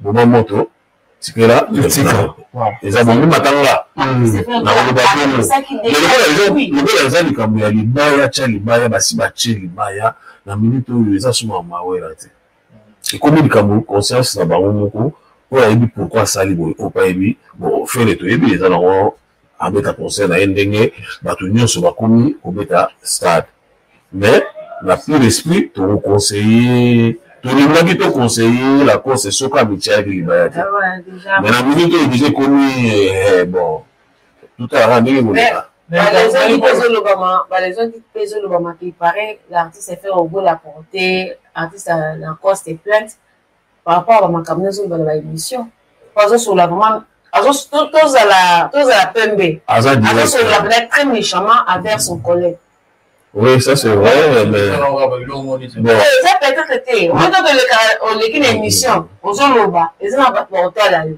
Boma moto, tikela eza bongo matanga nakoloba bongo. Lokola eza likambo ya libaya, tya libaya, basi batye libaya na minute oyo eza suma mawela te. Ekomi likambo conscience na bango moko, oyo ayebi pourquoi asali boye, oyo mpe ayebi. Bon, Ferre toyebi eza nango abeta concert na ye ndenge bato nyonso bakomi kobeta stade, mais na pur esprit tokoconseille, tolingaki toconseille Lacoste soki amitiaki libaya te, mais na minute oyo deja ekomi bon, totalaka ndenge koleka. Baraison mpe ezolobama ke paraît l'artiste Ferre Gola porté artiste Lacoste plainte par rapport à bamakambo nyonso oloba na baémission, po azosolola vraiment, tozala pembe, azosolola peut-être très méchamment envers son collègue. Oui, ça c'est vrai, mais bon. Eza peut-être te oyo toleka, oleki na émission, ozoloba, eza na bato bakotala yo.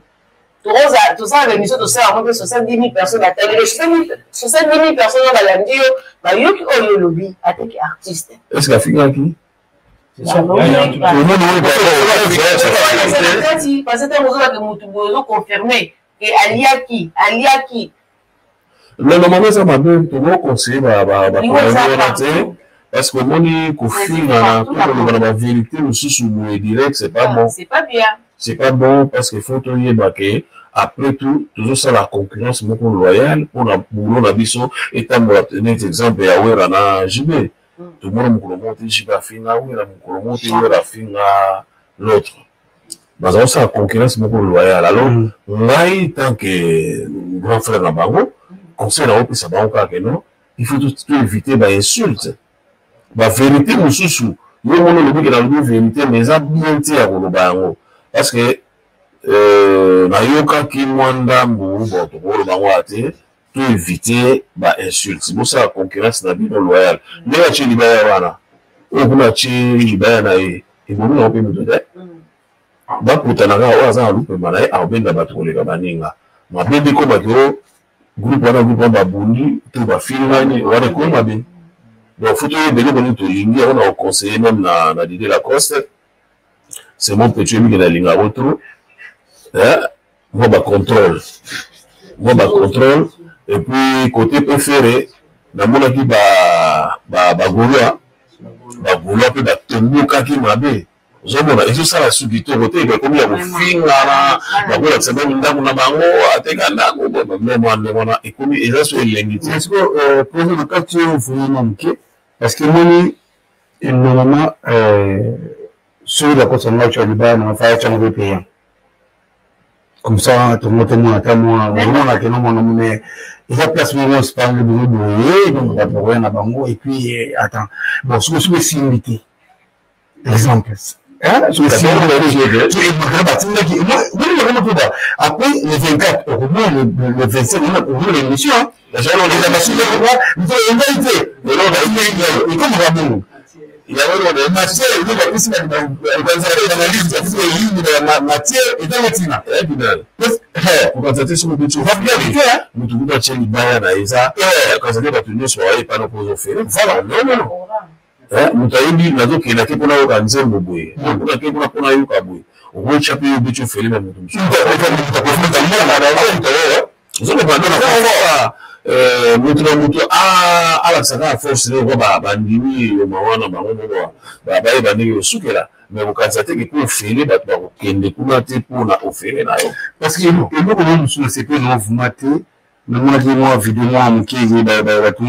Tosala baémission, tosala yango mpe 70 000 personnes batali, 70 000 personnes oyo balandi yo, bayoki oyo olobi ateki artiste. Est ce que afingaki? Kati parce que ntango ozolaka motu boye, ozoconfirme ke aliaki aliaki. Mais normalement eza mabe, tokoconseille bawana te, parce que omoni kofingana to koloba na bavérité mosusu boye direct, c'est pas bon. C'est pas bien. C'est pas bon, parce que faut toyeba ke après tout tozosala concurrence moko loyale mpona boulot na biso etambola. Neti exemple ya Wera na JB, tomona mokolo moko te JB afinga Wera, mokolo moko te Wera afinga l'autre, baza kosala concurrence moko loyale. Alors ngai, tant que grand frère na bango, conseil na opesa bango kaka ke non, il faut to éviter bainsulte, bavérité mosusu. Yo moni olobi ke nalobi vérité, mais eza bien te ya koloba yango, parce que nayokaki mwa ndambu. Bon, tokoloba yango ya te, to éviter bainsulte, bosala concurrence na bino loyale. Ndenge atie libaya wana, oyo kuna atie libaya na ye, ebomi yango mpe moto te. Bakutana kaka, oyo aza na lupemba na ye akobenda bato koleka baninga. Mabe nde ekomaki o groupe wana, groupe wana babundi to bafingani, wana ekomi mabe. Donc faut toyeba eloko nini tolingi yango. Na koconseille même na Didier Lacoste, c'est mon petit oyebi ke nalinga yango trop, mwa bacontrôle, mwa bacontrôle. Et puis côté mpe Ferre, namonaki bagaulois, bagaulois mpe batombokaki mabe. Ozomona ezosala su kitoko te, ekomi ya kofingana, bakolakisa bango ndako na bango, ateka ndako mwa ndenge wana, ekomi eza so elengi te. Président, na kati oyo vraiment moke, parce que moni normalement soki bakotisa ngo atya libaya na fa atyango mpe payant, comme ça tongo tomona ata mwa omona ke nomona mone eza place moko spange bongo boye, donc bato bakoya na bango. Et puis attends, bon, soki soki esimbi te, exemple batindaki mpo après le 24 okomona le 25 okomona l'émission engai te, ekomaka bongo. Matière bapesi analyse, matière ezanga ntina. Kokanisa te soki obeti motu kuta atie libaya na eza kokanisa te bato nyonso bayepa po ozofere. Voilà, non, non, non, moto ayebi nazokenda te mpona yoka nzembo boye, mpona te mpona mpona yoka boye, okotya mpe yo obeti ofele na moto mosusu. Ozoloba moto na moto alakisa kaka force ne okwa bandimi yoma wana, bango moko bayeba ndenge osukela. Mais kokanisa te ke mpo ofele bato bakokende kuna te mpona ofele na yo. Parce que eloko mo mosusu na sepe na ovuma te, namonaki mwa video mwa moke, bato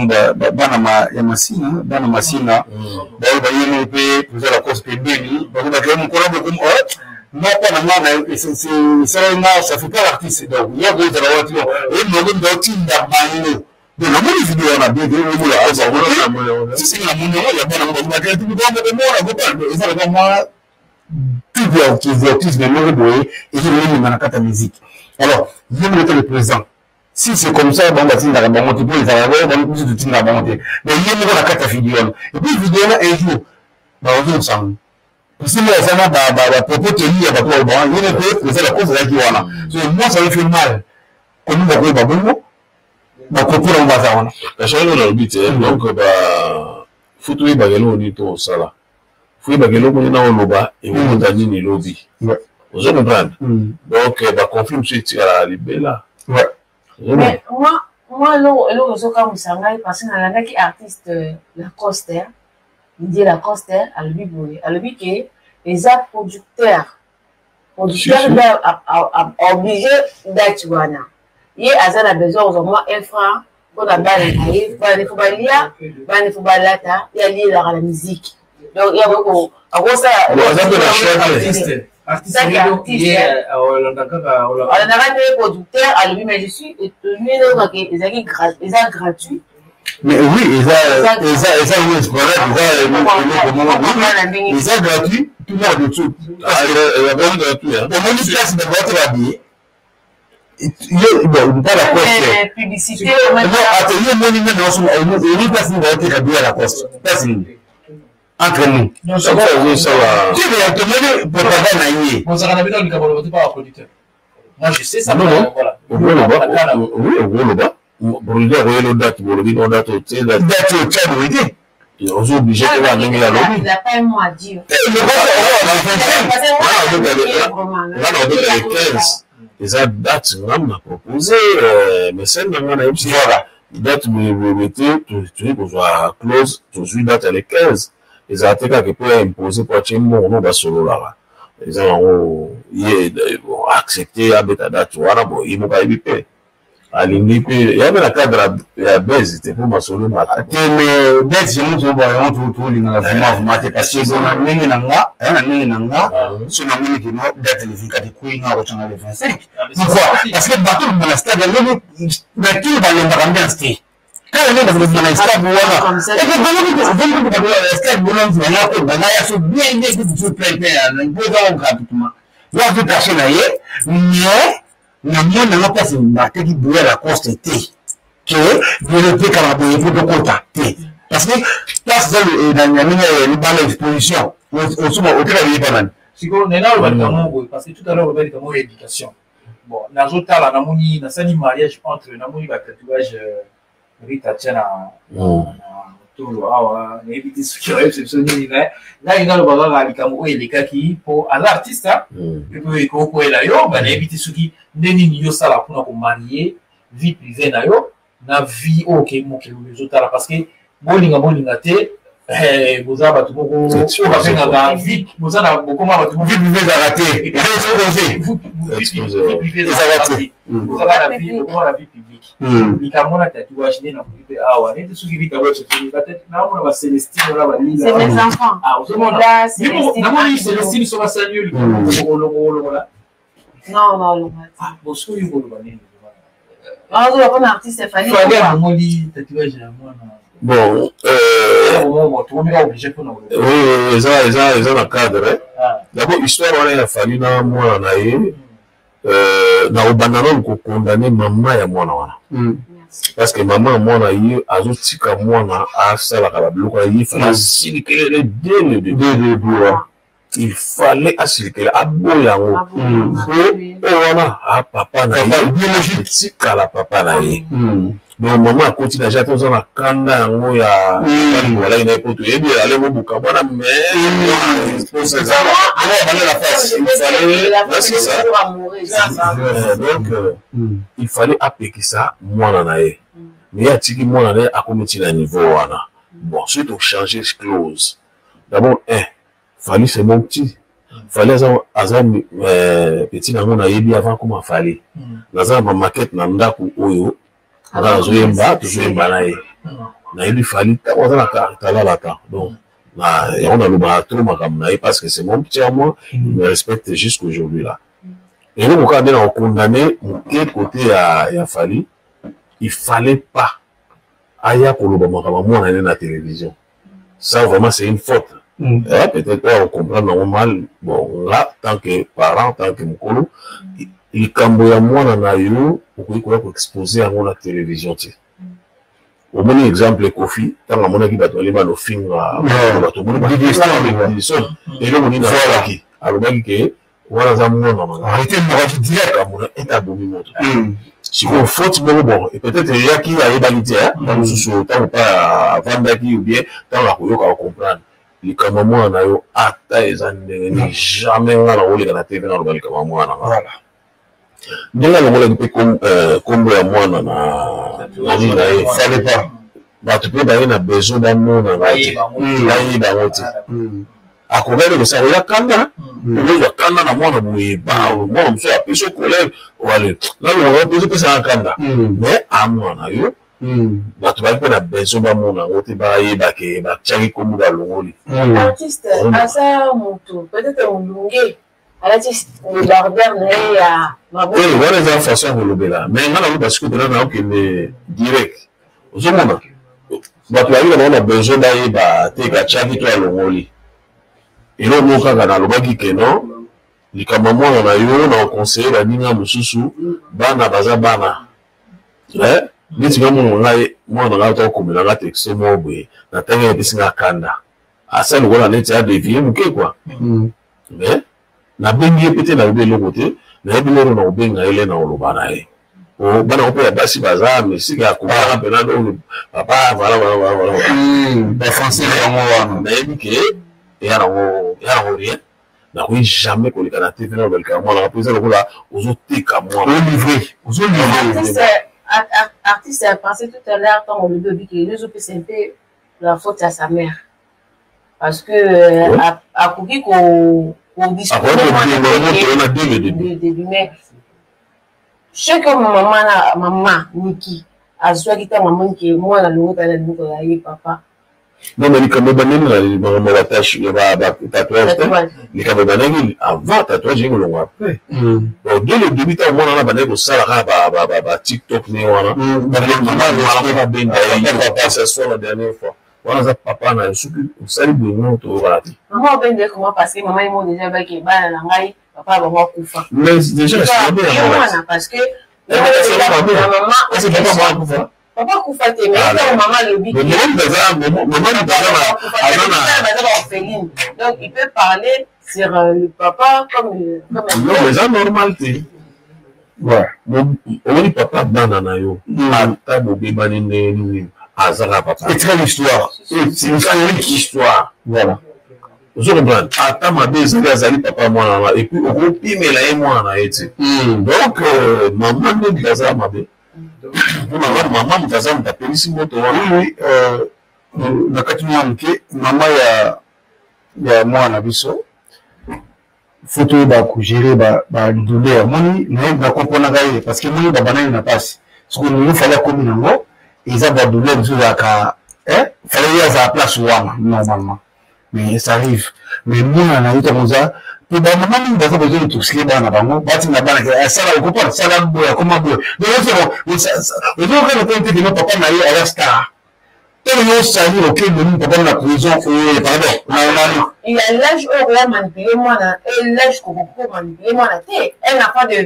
bana ya Masina, bana Masina bayo bayemi mpe toza Lacoste pembeni, bakobaka mokolo boko moko na nga na esalaki nga, ça fait pas l'artiste. Donc ya kozala wati e moko otinda bango. Donc namoni video wana bien te, omola sisi, namoni yango ya bana moko, eza kaka mwa type ya autisme moko boye ezomemema na kati ya musique. Alors ye moko te, le président, si c'est comme ça, bango batindaka bango te, mpo ezalaka bango biso totindaka bango te, mais ye moko na kati ya video wana. Et puis video wana, un jour bakozongisa yango, parce que aza na bapropos tenu ya bato baloba, ye mpe eza la cause ezalaki wana. So moi, ça me fait mal komi bakoyeba bongo bapropos nango baza wana. Kasi wana nalobi te, donc faut toyebaka eloko nini to osala, faut yebaka eloko nini na oloba ekokota nini elobi. Ozo comprendre? Donc baconflit mosusu etikalaka libela. Mais moi, moi eloko eloko ezokamwisa ngai, parce que nalandaki artiste Lacoste, Didier Lacoste, alobi boye, alobi ke eza producteur producteur nde oblige date wana. Ye aza na besoin kozwa mwa un franc mpona bana na ye, bana faut balia, bana faut balata, ye alielaka na musique, donc ye akosala. Alandaka te producteur alobi, mais je suis étonné nayokaka ezalaki eza gratuit. Mais oui, eza eza eza eza eza gratuit, tout le monde dessous. Omoni place na boîte ya billet, yo bon pas la poste publicité. Non, ate yo omoni nani osoma, omoni place nini baoteka billet ya la poste, place nini entre nous tomoni propagande na ye. Bozalaka na bino likambo loba te pa producteur, moi je sais ça. Non, non, voilà, oui, okoloba producteur oyelo date, bolobi no date otie. Date otia boye te. Ozo oblige te kaka ndenge alobi. Il a pas un mot à dire. Nga na obeta le 15, eza date ngam na propose mesene na nga, nayebisi voilà date boyeboye te, toyei kozwa clause, tozwi date ya le 15. Ezala te kaka mpo ya impose, mpo atie mbongo, no basololaka, eza yango ye accepte abeta date wana. Bo ye moko ayebi mpe alingi mpe ya mpe na cadre ya base te mpo masolo mata. Te, mais date yango toboya yango, tolingaka vraiment vraiment te, parce que na ndenge na nga aya na ndenge na nga, so namoni kino date le 24 ekoyi, nga akotanga le 25. Pourquoi? Parce que bato bima na stade yango na kini balembaka ambiance te, kaka nde bato bima na stade wana, stade bona bana ya so bien bien kutu plein plein mpo eza gratuitement, yo azo cache na ye. Mais namoni yango place bateki boye ya Lacoste te, ke bino otekaka boye mpo tokota te, parce que place eza na ndenge ya libala, exposition, osoma oteka biyepa nani. Sikoyo nena aloba likambo boye, parce que tout à l'heure oloba likambo ya éducation. Bon, nazotala, namoni nasali mariage entre, namoni batatouage Rita tia na tolo awa, nayebi te soki oyebisa biso nini. Na ngai naloba kaka likambo oyo elekaki, mpo aza artiste mpe mpe ekokwela yo, ba nayebi te soki nde nini yo osala mpona komarie vie privée na yo na vie oyo ke mokili oyo ezotala, parce que bolinga bolinga te, boza bato moko oyo babengaka vie, boza na bokoma bato moko vie privée ezalaka te, eza exposé, ezalaka te, ozala na vie, okoma na vie publique. Likambo na tatouage nde nakoki mpe awa neti soki likambo ya soki naomona ba Celestine wana balila. C'est mes enfants. Ozomona, namoni Celestine soki asali yo likambo olongola. Non, non. Bon, soki oyo koloba nini? Azoba mpona artiste Fally. Fally alongoli tatouage ya mwana. Bon, oui, eza eza eza na cadre d'abord histoire wana ya Fally na mwana na ye. Na kobanda nanu kokondane mama ya mwana wana, parce que mama ya mwana ye azotika mwana asalaka babiloko ya ye. Fallait asilikele dès le début, il fallait asilikele, aboya yango po oyo wana a papa na ye, etikala papa na ye. Donc mama akoti na jate, oza na kanda yango ya walaki na ye po toyebi ale mobuka bwana, mais donc il fallait apekisa mwana na ye, mais ye atiki mwana na ye akomi ti na niveau wana. Bon, soki tochange clause d'abord, un Fally, c'est mon petit. Fally aza aza petit nango, nayebi avant koma Fally. Naza na bamaquette na ndako oyo nga nazoyemba, tozoyemba na ye. Nayebi Fally ntango aza na talalaka, donc yango nalobaka trop makambo na ye, parce que c'est mon petit à moi, il me respecte jusqu'aujourd'hui là. Eloko kaka nde na kokondamne moke côté ya Fally, il fallait pas aya koloba makambo mwana ne na télévision. Ça vraiment, c'est une faute. Eh, peut-être oyo comprendre yango mal. Bon, nga tant que parent, tant que mokolo, likambo ya mwana na yo okoki koya koexpose yango na télévision te. Omoni exemple Kofi, ntango amonaki bato balingi balofinga bato, omoni eloko nini alobaki? Alobaki ke wana aza mwana na ete abomi moto. Sikoyo faute moko, bon, peut-être eyaki ayebaki te, ntango mosusu ntango mpe avandaki ou bien ntango akoyoka, acomprendre. Likambo ya mwana na yo ata eza ndenge nini, jamais nga nakoleka na TV naloba likambo ya mwana nga. Ndenge alongolaki mpe kombo ya mwana na nini na ye, fallait pas. Bato mpe baye na besoin bamona nga te, bayeba yango te. Akokaki kosala oya kanda, okozwa kanda na mwana boye, mwana mosusu apesi yo colère, wale nalongola mpe ezopesaka kanda, mais amwana yo. Bato bayaki mpe na besoin bamona yango te, bayeba ke batiaki kombo balongoli. Artiste aza motu peut-être molunge alati débardeur na ye ya maboko. Wana eza façon ya kolobela, mais nga naloba sikoyo mpena naokende direct. Ozomona bato bayaki na bango na besoin bayeba te katiaki to alongoli. Eloko moko kaka nalobaki ke non, likambo ya mwana na yo na oconseille baninga mosusu, bana baza bana. Neti nga mwana ngai, mwana ngai ata okomela nga texto moko boye, na ntango epesi nga kanda, asali lokola neti adevie moke kua. Mais nabengi ye mpe te, nalobi eloko te, nayebi lero na kobenga ye le na koloba na ye. Bana ngo mpe ya basi baza mesika ya komelaka mpena, donc papa, voilà, voilà, voilà, voilà. Bafrançais yango wana. Nayebi ke eya nango rien, nakoki jamais koleka na TV na balika mwana, mpo eza lokola ozoteka mwana. Olivre, ozolivre. Artiste a pensé tout à l'heure, quand on le dit que nous c'est un peu la faute à sa mère, parce que akoki ko début, mais ce que mama na mama Niki azwaki ntango amoni mwana longo na loboko ya ye papa. Non, mais likambo ebandeli na makambo ya batatouage te. Likambo ebandaki avant tatouage ye kolongo après. Donc dès le début, ntango mwana wana bandaki kosala kaka baTikTok ne wana, babenga ye, ça soit la dernière fois wana aza papa na yo, soki osali boye ngo toyokana te. Mama obende comment? Parce que mama ye mo déjà baki bana na ngai, papa bango akufa. Mais déjà mwana, parce que mama papa akufa te, mais ntango mama alobi baza baorpheline, donc il peut parler sur le papa comme Non, mais eza normal te. Omoni papa bana na yo, ata bobebani ndenge nini, azaka papa. Etika l'histoire. Etika histoire. Voilà. Ozo comprendre, ata mabe ezali, azali papa mwana wana, et puis okopimela ye mwana na ye te. Donc mama nde aza mabe, mpona mama moto aza moto apelisi moto wana. Oui, na kati mwa moke, mama ya mwana biso, faut toyeba kogérer badouleur. Omoni, nakomponaka ye parce que moni babanani na mpasi. Soki olingi Fally akomi nango, eza badouleur mosusu ezalaka, Fally ye azala place wana normalement, mais ça arrive. Mais mwana na ye, ntango oza mpe bamama mingi baza besoin intoxiquer bana na bango, batinda bana ke asala, okopana sala boye, akoma boye. Donc ozokana te te keno papa na ye aza star. Ntango yo osali okende nini papa na prison, pardon. Il y a l'âge oyo okoya manipuler mwana et l'âge kokoki manipuler mwana te. Un enfant de 20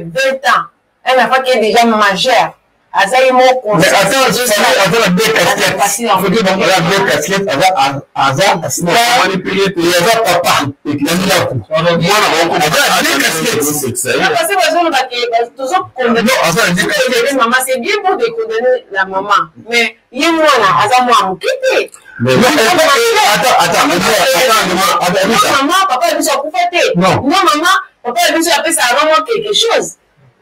ans, un enfant qui est déjà majeur, aza ye moko. Aza na deux casquettes, aza deux casquettes, aza aza papa na ndako, mwana moko, aza deux casquettes. Parce que bazoloba ke tozocondamner maman, c'est bien beau de condamner la maman, mais ye mwana aza mwana moke te. Mama, papa ya biso akufa te. Non, mama, papa ya biso apesa avant quelque chose.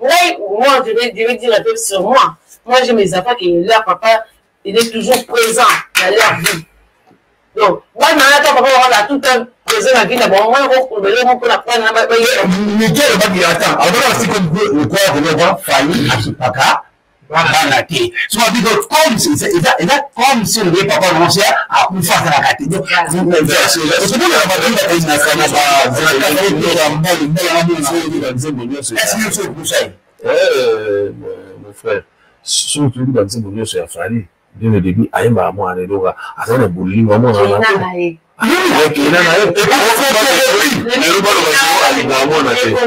Ngai, moi, je vais dire un peu sur moi. Moi, j'ai mes enfants que leur papa, il est toujours présent dans leur vie. Donc bana ata papa wana tout temps présent na vie na bango, wana kokolobele moko na prendre na Miguel alobaki, ata alobaki siko lokola kolobwa Fally akipaka bana te. So abi donc comme eza comme si olobi papa nango se akufa, azalaka te. Donc ozomona banzembo nyonso. Mon frère, soki toyebi banzembo nyonso ya Fally, dès le début ayembaka mwana, eloka azali na bolingo ya mwana wana, akenda na ye, alingaka mwana te. Pour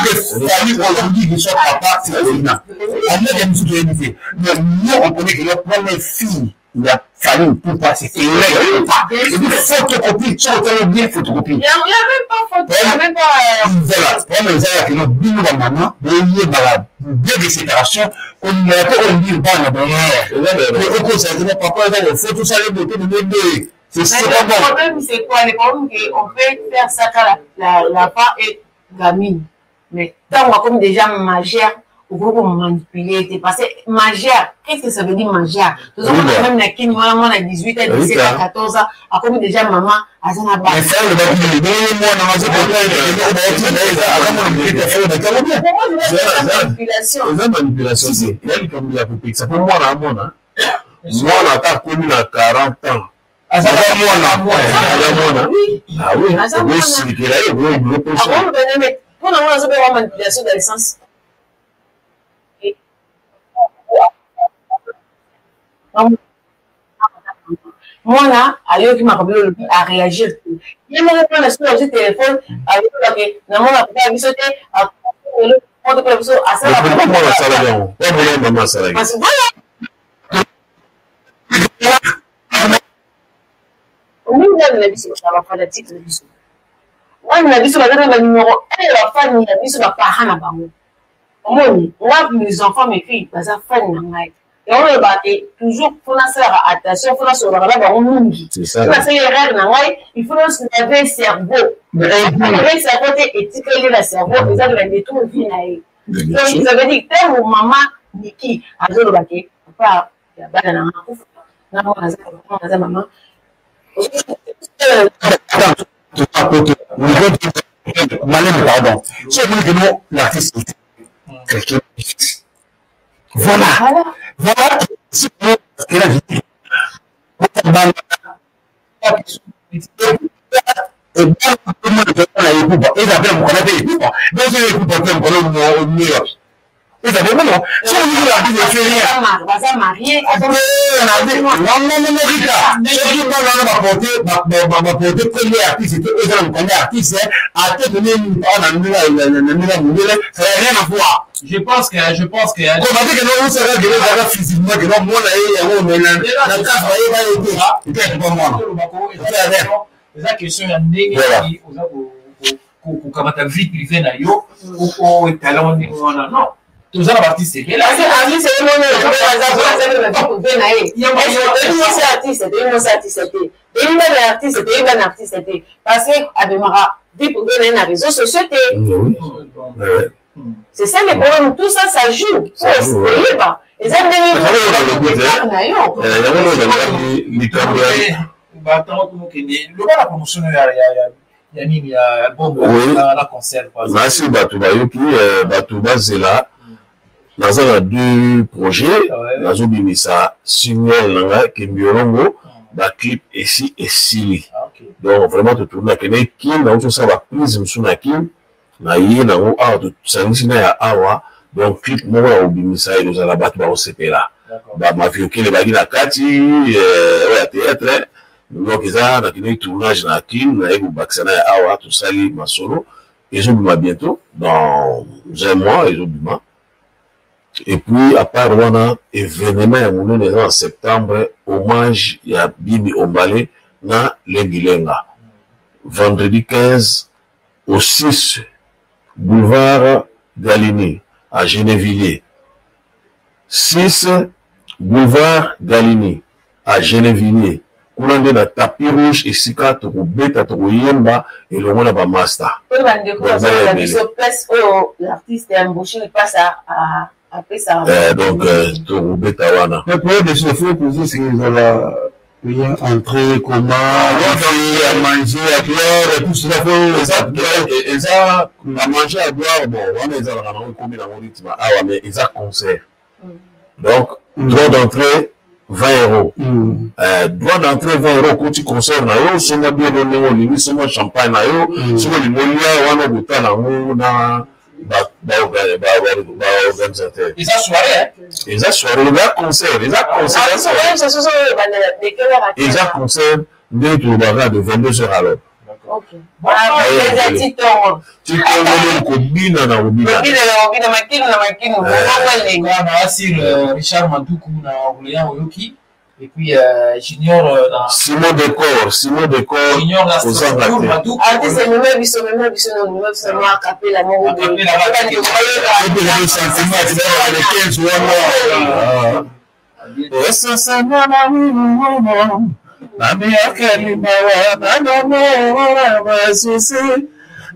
que Fally aujourd'hui qu'il soit papa, c'est Olina. Avec un monsieur de mais nous on connaît que la première fille, il y a Fally Ipupa, c'est Ferre Ipupa. Et puis photocopie, soki otali bien photocopie. Il y a même pas photo, il y a même pas. Voilà, problème eza ya kino bino ba mama boyebaka bien de séparation kolingaka te kolingir bana boye okozala te papa eza ko photo osali bote bebe boye. C'est le problème, c'est quoi? Le problème, c'est qu'on peut faire ça quand la part est gamine. Mais tant qu'on comme déjà majeur, okoki komanipuler te parce que majeur, qu'est-ce que ça veut dire majeur? Tozomona même na kini wana mwana 18 ans, 17 ans, 14 ans, akomi déjà mama aza na bana. Eza manipulation te, ya likambo ya kopekisa mpo mwana amona mwana ata akomi na 40 ans aza mwana, aza mwana. Ah oui, okosilikela ye, okoyokosa. Mpona ngo nazobenga manipulation dans le sens mwana ayoki makambo oyo olobi, aréagir te ye moko. Mwana soki azwi telefone, ayokake namona papa biso te, mpo biso asala. Mwana asalaki yango, mwana mama asalaki. Parce que voilà, mingi bana na biso bazala bafanatike na biso. Bana na biso baza na banumero 1 ya bafani ya biso, baparent na bango. Omoni nga, mes enfants, mes filles baza fani na ngai. Yango olobaka te, toujours faut nasalaka attention, faut nasololaka na bango mingi. So nasali erreur na ngai, il faut nalaver cerveau. Laver cerveau te, etikali na cerveau, eza na détour vie na ye. Donc ça veut dire ntango mama Niki azoloba ke papa ya bana na nga akufa, nga mwana aza papa, aza mama. Malin, pardon. Si vous voulez que nous, l'artiste, quelqu'un. Voilà. Voilà. Si vous voulez la vie. Eza mpe mokolo mpe ekufa, donc ekufa mpe mokolo meilleur eza bongo non? Soki olingi l'artiste eferi baza marie. Nangonomorika, soki bana wana baporte kombo ya artiste te, eza na mokanda ya artiste ate tone awa na ndenge ya mondele, ça n'a rien à voir. Je pense que Koma te keno osaka keno ezaka physiquement keno mwana ye yango, mais na kati bayeba ye te, ete atuka mwana. Eza question ya ndenge oza kokamata vie privée na yo, oetala ngo ndenge wana. Non, toza na baartiste ebele. Artiste ye moni aza vie na ye. Toyebi mwasi artiste, toyebi mwasi artiste te, toyebi bana ya artiste, toyebi bana artiste te, parce que abemaka vie privée na ye na réseaux sociaux te. C'est ça le problème, tout ça, ça joue. Oyeba eza ndenge na yo. Likambo Batango komokende loba na promotion ya nini, ya album na concert. Nasi bato bayoki, bato bazela. Naza na deux projets. Nazobimisa single na nga Kembiolongo, baclip esi esili. Donc vraiment totourne, nakende Kin, nauti osala baprise mosusu na Kin, na ye nango awa, tosangisi na ya awa. Donc clip moko ya kobimisa ekozala, bato bakosepela, bamaviokele baki na kati oyo ya théâtre. Donc eza nakendeki tournage na Kin, naye kobakisa na ya awa, tosali masolo, ezobima bientôt, dans un mois ezobima. Et puis à part wana, événement ya monene eza na septembre, hommage ya Bibi Ombale na Lengilenga, vendredi 15 au 6 boulevard Galini à Gennevilliers, 6 boulevard Galini à Gennevilliers. Kuna nde na tapis rouge, esika tokobeta, tokoyemba elongo na bamaster. Oyo bandeko bazolanda biso, place oyo l'artiste ya Mbushi Lipasa apesaka. Donc tokobeta wana. Mais pour des choses, faut poser, c'est ezala rien entrer, comment, à manger, à boire, tout cela faut. Eza à manger, à boire, bon, wana ezalaka nango, ekomi nango rythme awa, mais eza concert. Donc droit d'entrée 20 euros. Droit d'entrée 20 euros, okoti concert na yo, songa bien ndenge olingi, songa champagne na yo, soki olingi olia wana, okotala yango na baorganisateur. Eza soirée. Eza soirée, eza concert, eza concert, eza concert ndenge tolobaka de 22 heures. Alors Titongo. Titongo nde kobina na kobina. Kobina makinu na makinu. Na asir Richard Manduku na Orléans, oyoki. Et puis euh, Junior euh, na Simon Decor, Simon Decor, Junior na kozanga Strasbourg, te. Madouk. Artiste mema biso mema biso na mema biso na akapela moko boye. Epela le sentiment, tu vois, le 15 wana. Esasana wiwu namiyakeli mawa nanamora basusi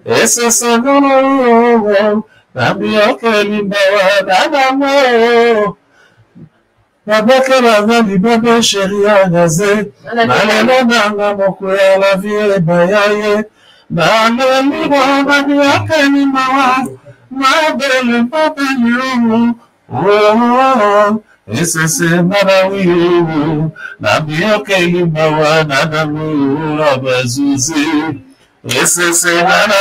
esasana wiwu namiyakeli mawa nanamora nabakelanga libabe sheri ya gaze nalela nanga moko ya la vie ebaya ye naleliwa namiyakeli mawa mabele mabele esese nana namiyokeli mawa nanamura bazuzi esese nana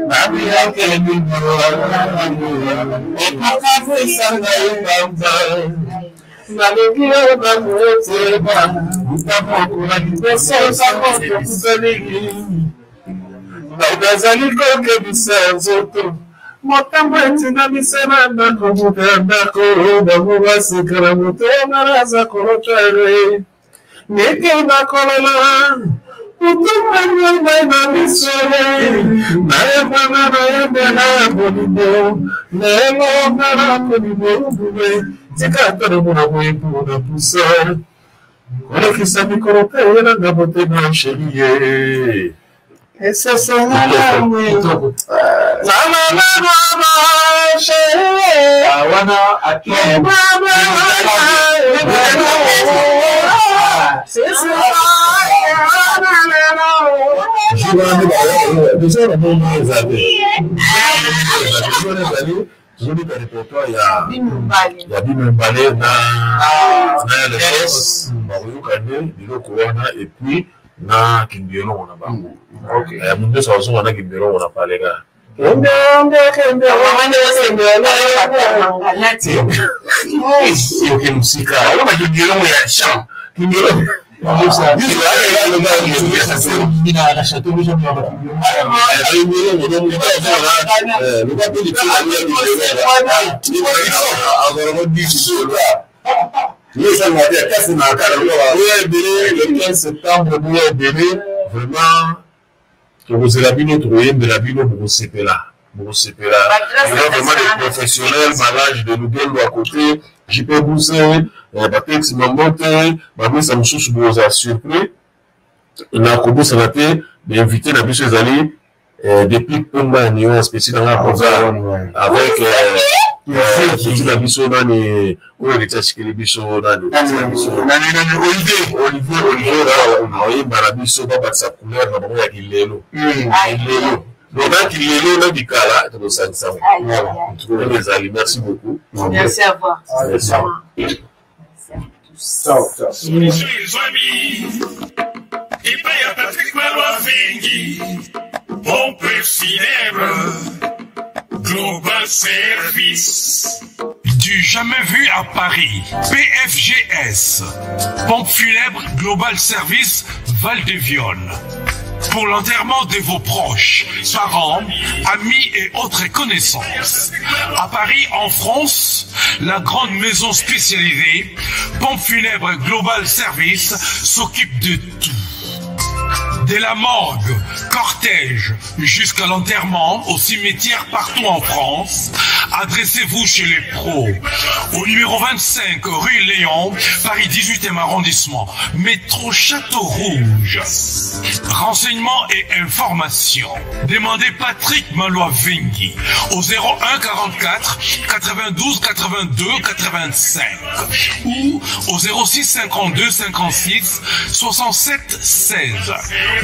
namiyokeli mawa nanamura ekakafisanga ibamba nalingi yo namotema ntamokola liboso ntamotokuzalingi nazali kokebisa nzoto motambo etinda misala ndako moto ya ndako bango basekela moto naraza kolotare neke nakolela utumanyangai na misole nayebana nayebela bolingo lelo ngana bolingo obube tika tolomona boyembo na pusa kolekisa mikolo te oyelanga motema sherie wana tozobeta repertoire ya bino mibale na ya lesos bakoyoka nde biloko wana epuis na kimbielongo na bango moto nyonso azonga na kimbielongo na paleka oke mosika oyo bakimbielongo ya champ kimbielongo le 15 septembre boya ebele vraiment tokozela bino tokoyembela bino bokosepela bokosepela eza vraiment des professionnels malage de lugendo à côté jp buse batex mambote bamesa mosusu bokozala surpris na kobosana te bainvité na biso ezali depuis pomba ya nuance pesi nanga koza avec petit na biso nani oyo eleti asikeli biso nani olivier olivier aoyemba na biso babakisa couleur na bango ya kilelo kilelo donc na kilelo na bikala tokosangisa ngo ezali merci beaucoup. Merci à vous. Merci. Ciao, ciao. Chez amis, epai ya Patrick Malwavengi, pompe funèbre, Global Service. Du jamais vu à Paris. PFGS. Pompe funèbre Global Service Val-de-Vionne. Pour l'enterrement de vos proches, parents, amis et autres connaissances. À Paris, en France, la grande maison spécialisée, Pompe funèbre Global Service, s'occupe de tout. Dès la morgue, cortège, jusqu'à l'enterrement, au cimetière partout en France, adressez-vous chez les pros. Au numéro 25, rue Léon, Paris 18e arrondissement, métro Château Rouge. Renseignements et informations. Demandez Patrick Malois-Vengui au 01 44 92 82 85 ou au 06 52 56 67 16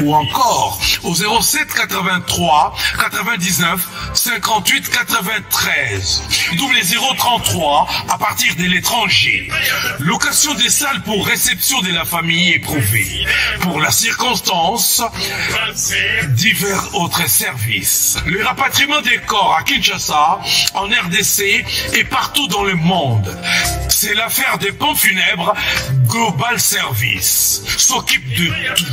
ou encore au 07 83 99 58 93 0033 à partir de l'étranger. Location des salles pour réception de la famille éprouvée. Pour la circonstance, divers autres services. Le rapatriement des corps à Kinshasa, en RDC et partout dans le monde. C'est l'affaire des pompes funèbres Global Service. S'occupe de tout.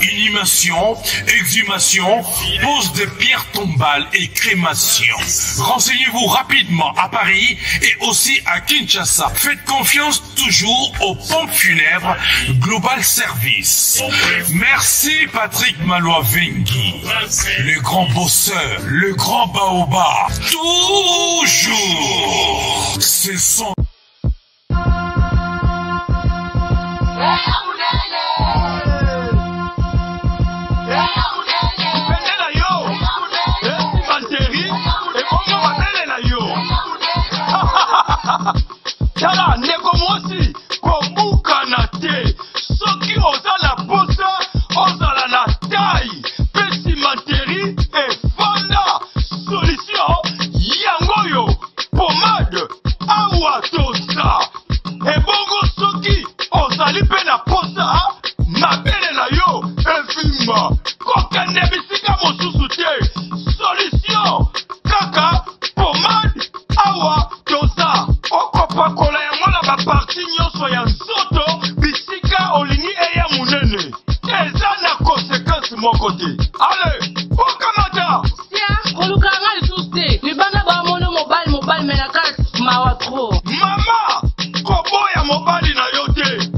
Inhumation, exhumation, pose de pierres tombales et crémation. Renseignez-vous rapidement à Paris et aussi à Kinshasa. Faites confiance toujours aux pompes funèbres Global Service. Merci Patrick Malois-Vengi, le grand bosseur, le grand baobab. Toujours, ce sont Bendela yo esimanterie ebongo mabele na yo. Tala ndeko mwasi, kobukana te. Soki oza na posa ozala na taille mpe cimenterie efanda, solution yango oyo, pomade awa toza. Ebongo soki ozali mpe na posa mabele na yo evimba, kokende bisika mosusu te, solution kaka pomade awa toza. Okopakola yango na baparti nyonso ya nzoto bisika olingi eya monene. Eza na konsekanse moko te. Ale, okamata! Sia, koluka nga lisusu te. Libanda bamono mobali mobali me na kati mawa trop. Mama, koboya mobali na yo te.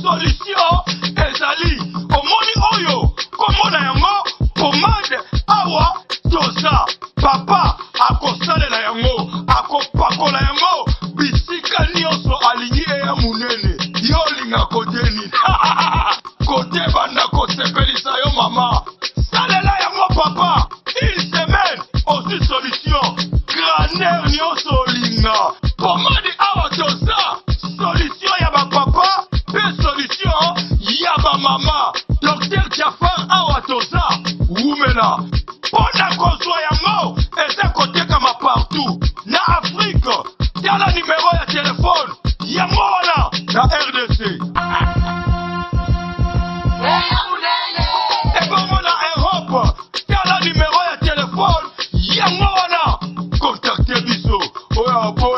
Solution ezali. Omoni oyo, kombo na yango pomade awa toza. Papa akosalela yango, akopakola yango bisika nyonso alingi eya monene. Yo olinga kote nini? Kote banda kosepelisa yo mama. Salela yango papa. Une semaine ozwi solution. Grandeur nyonso olinga. Pomade awa toza. Solution ya ba papa pe solution ya ba mama. Docteur Jafar awa toza. Wumela. Mpo na kozwa yango eza kotekama partout na Afrique. Tala numero ya telefone yango wana na RDC. Ebongo na Europe, tala numero ya telefone yango wana. Contacte biso oyo abo.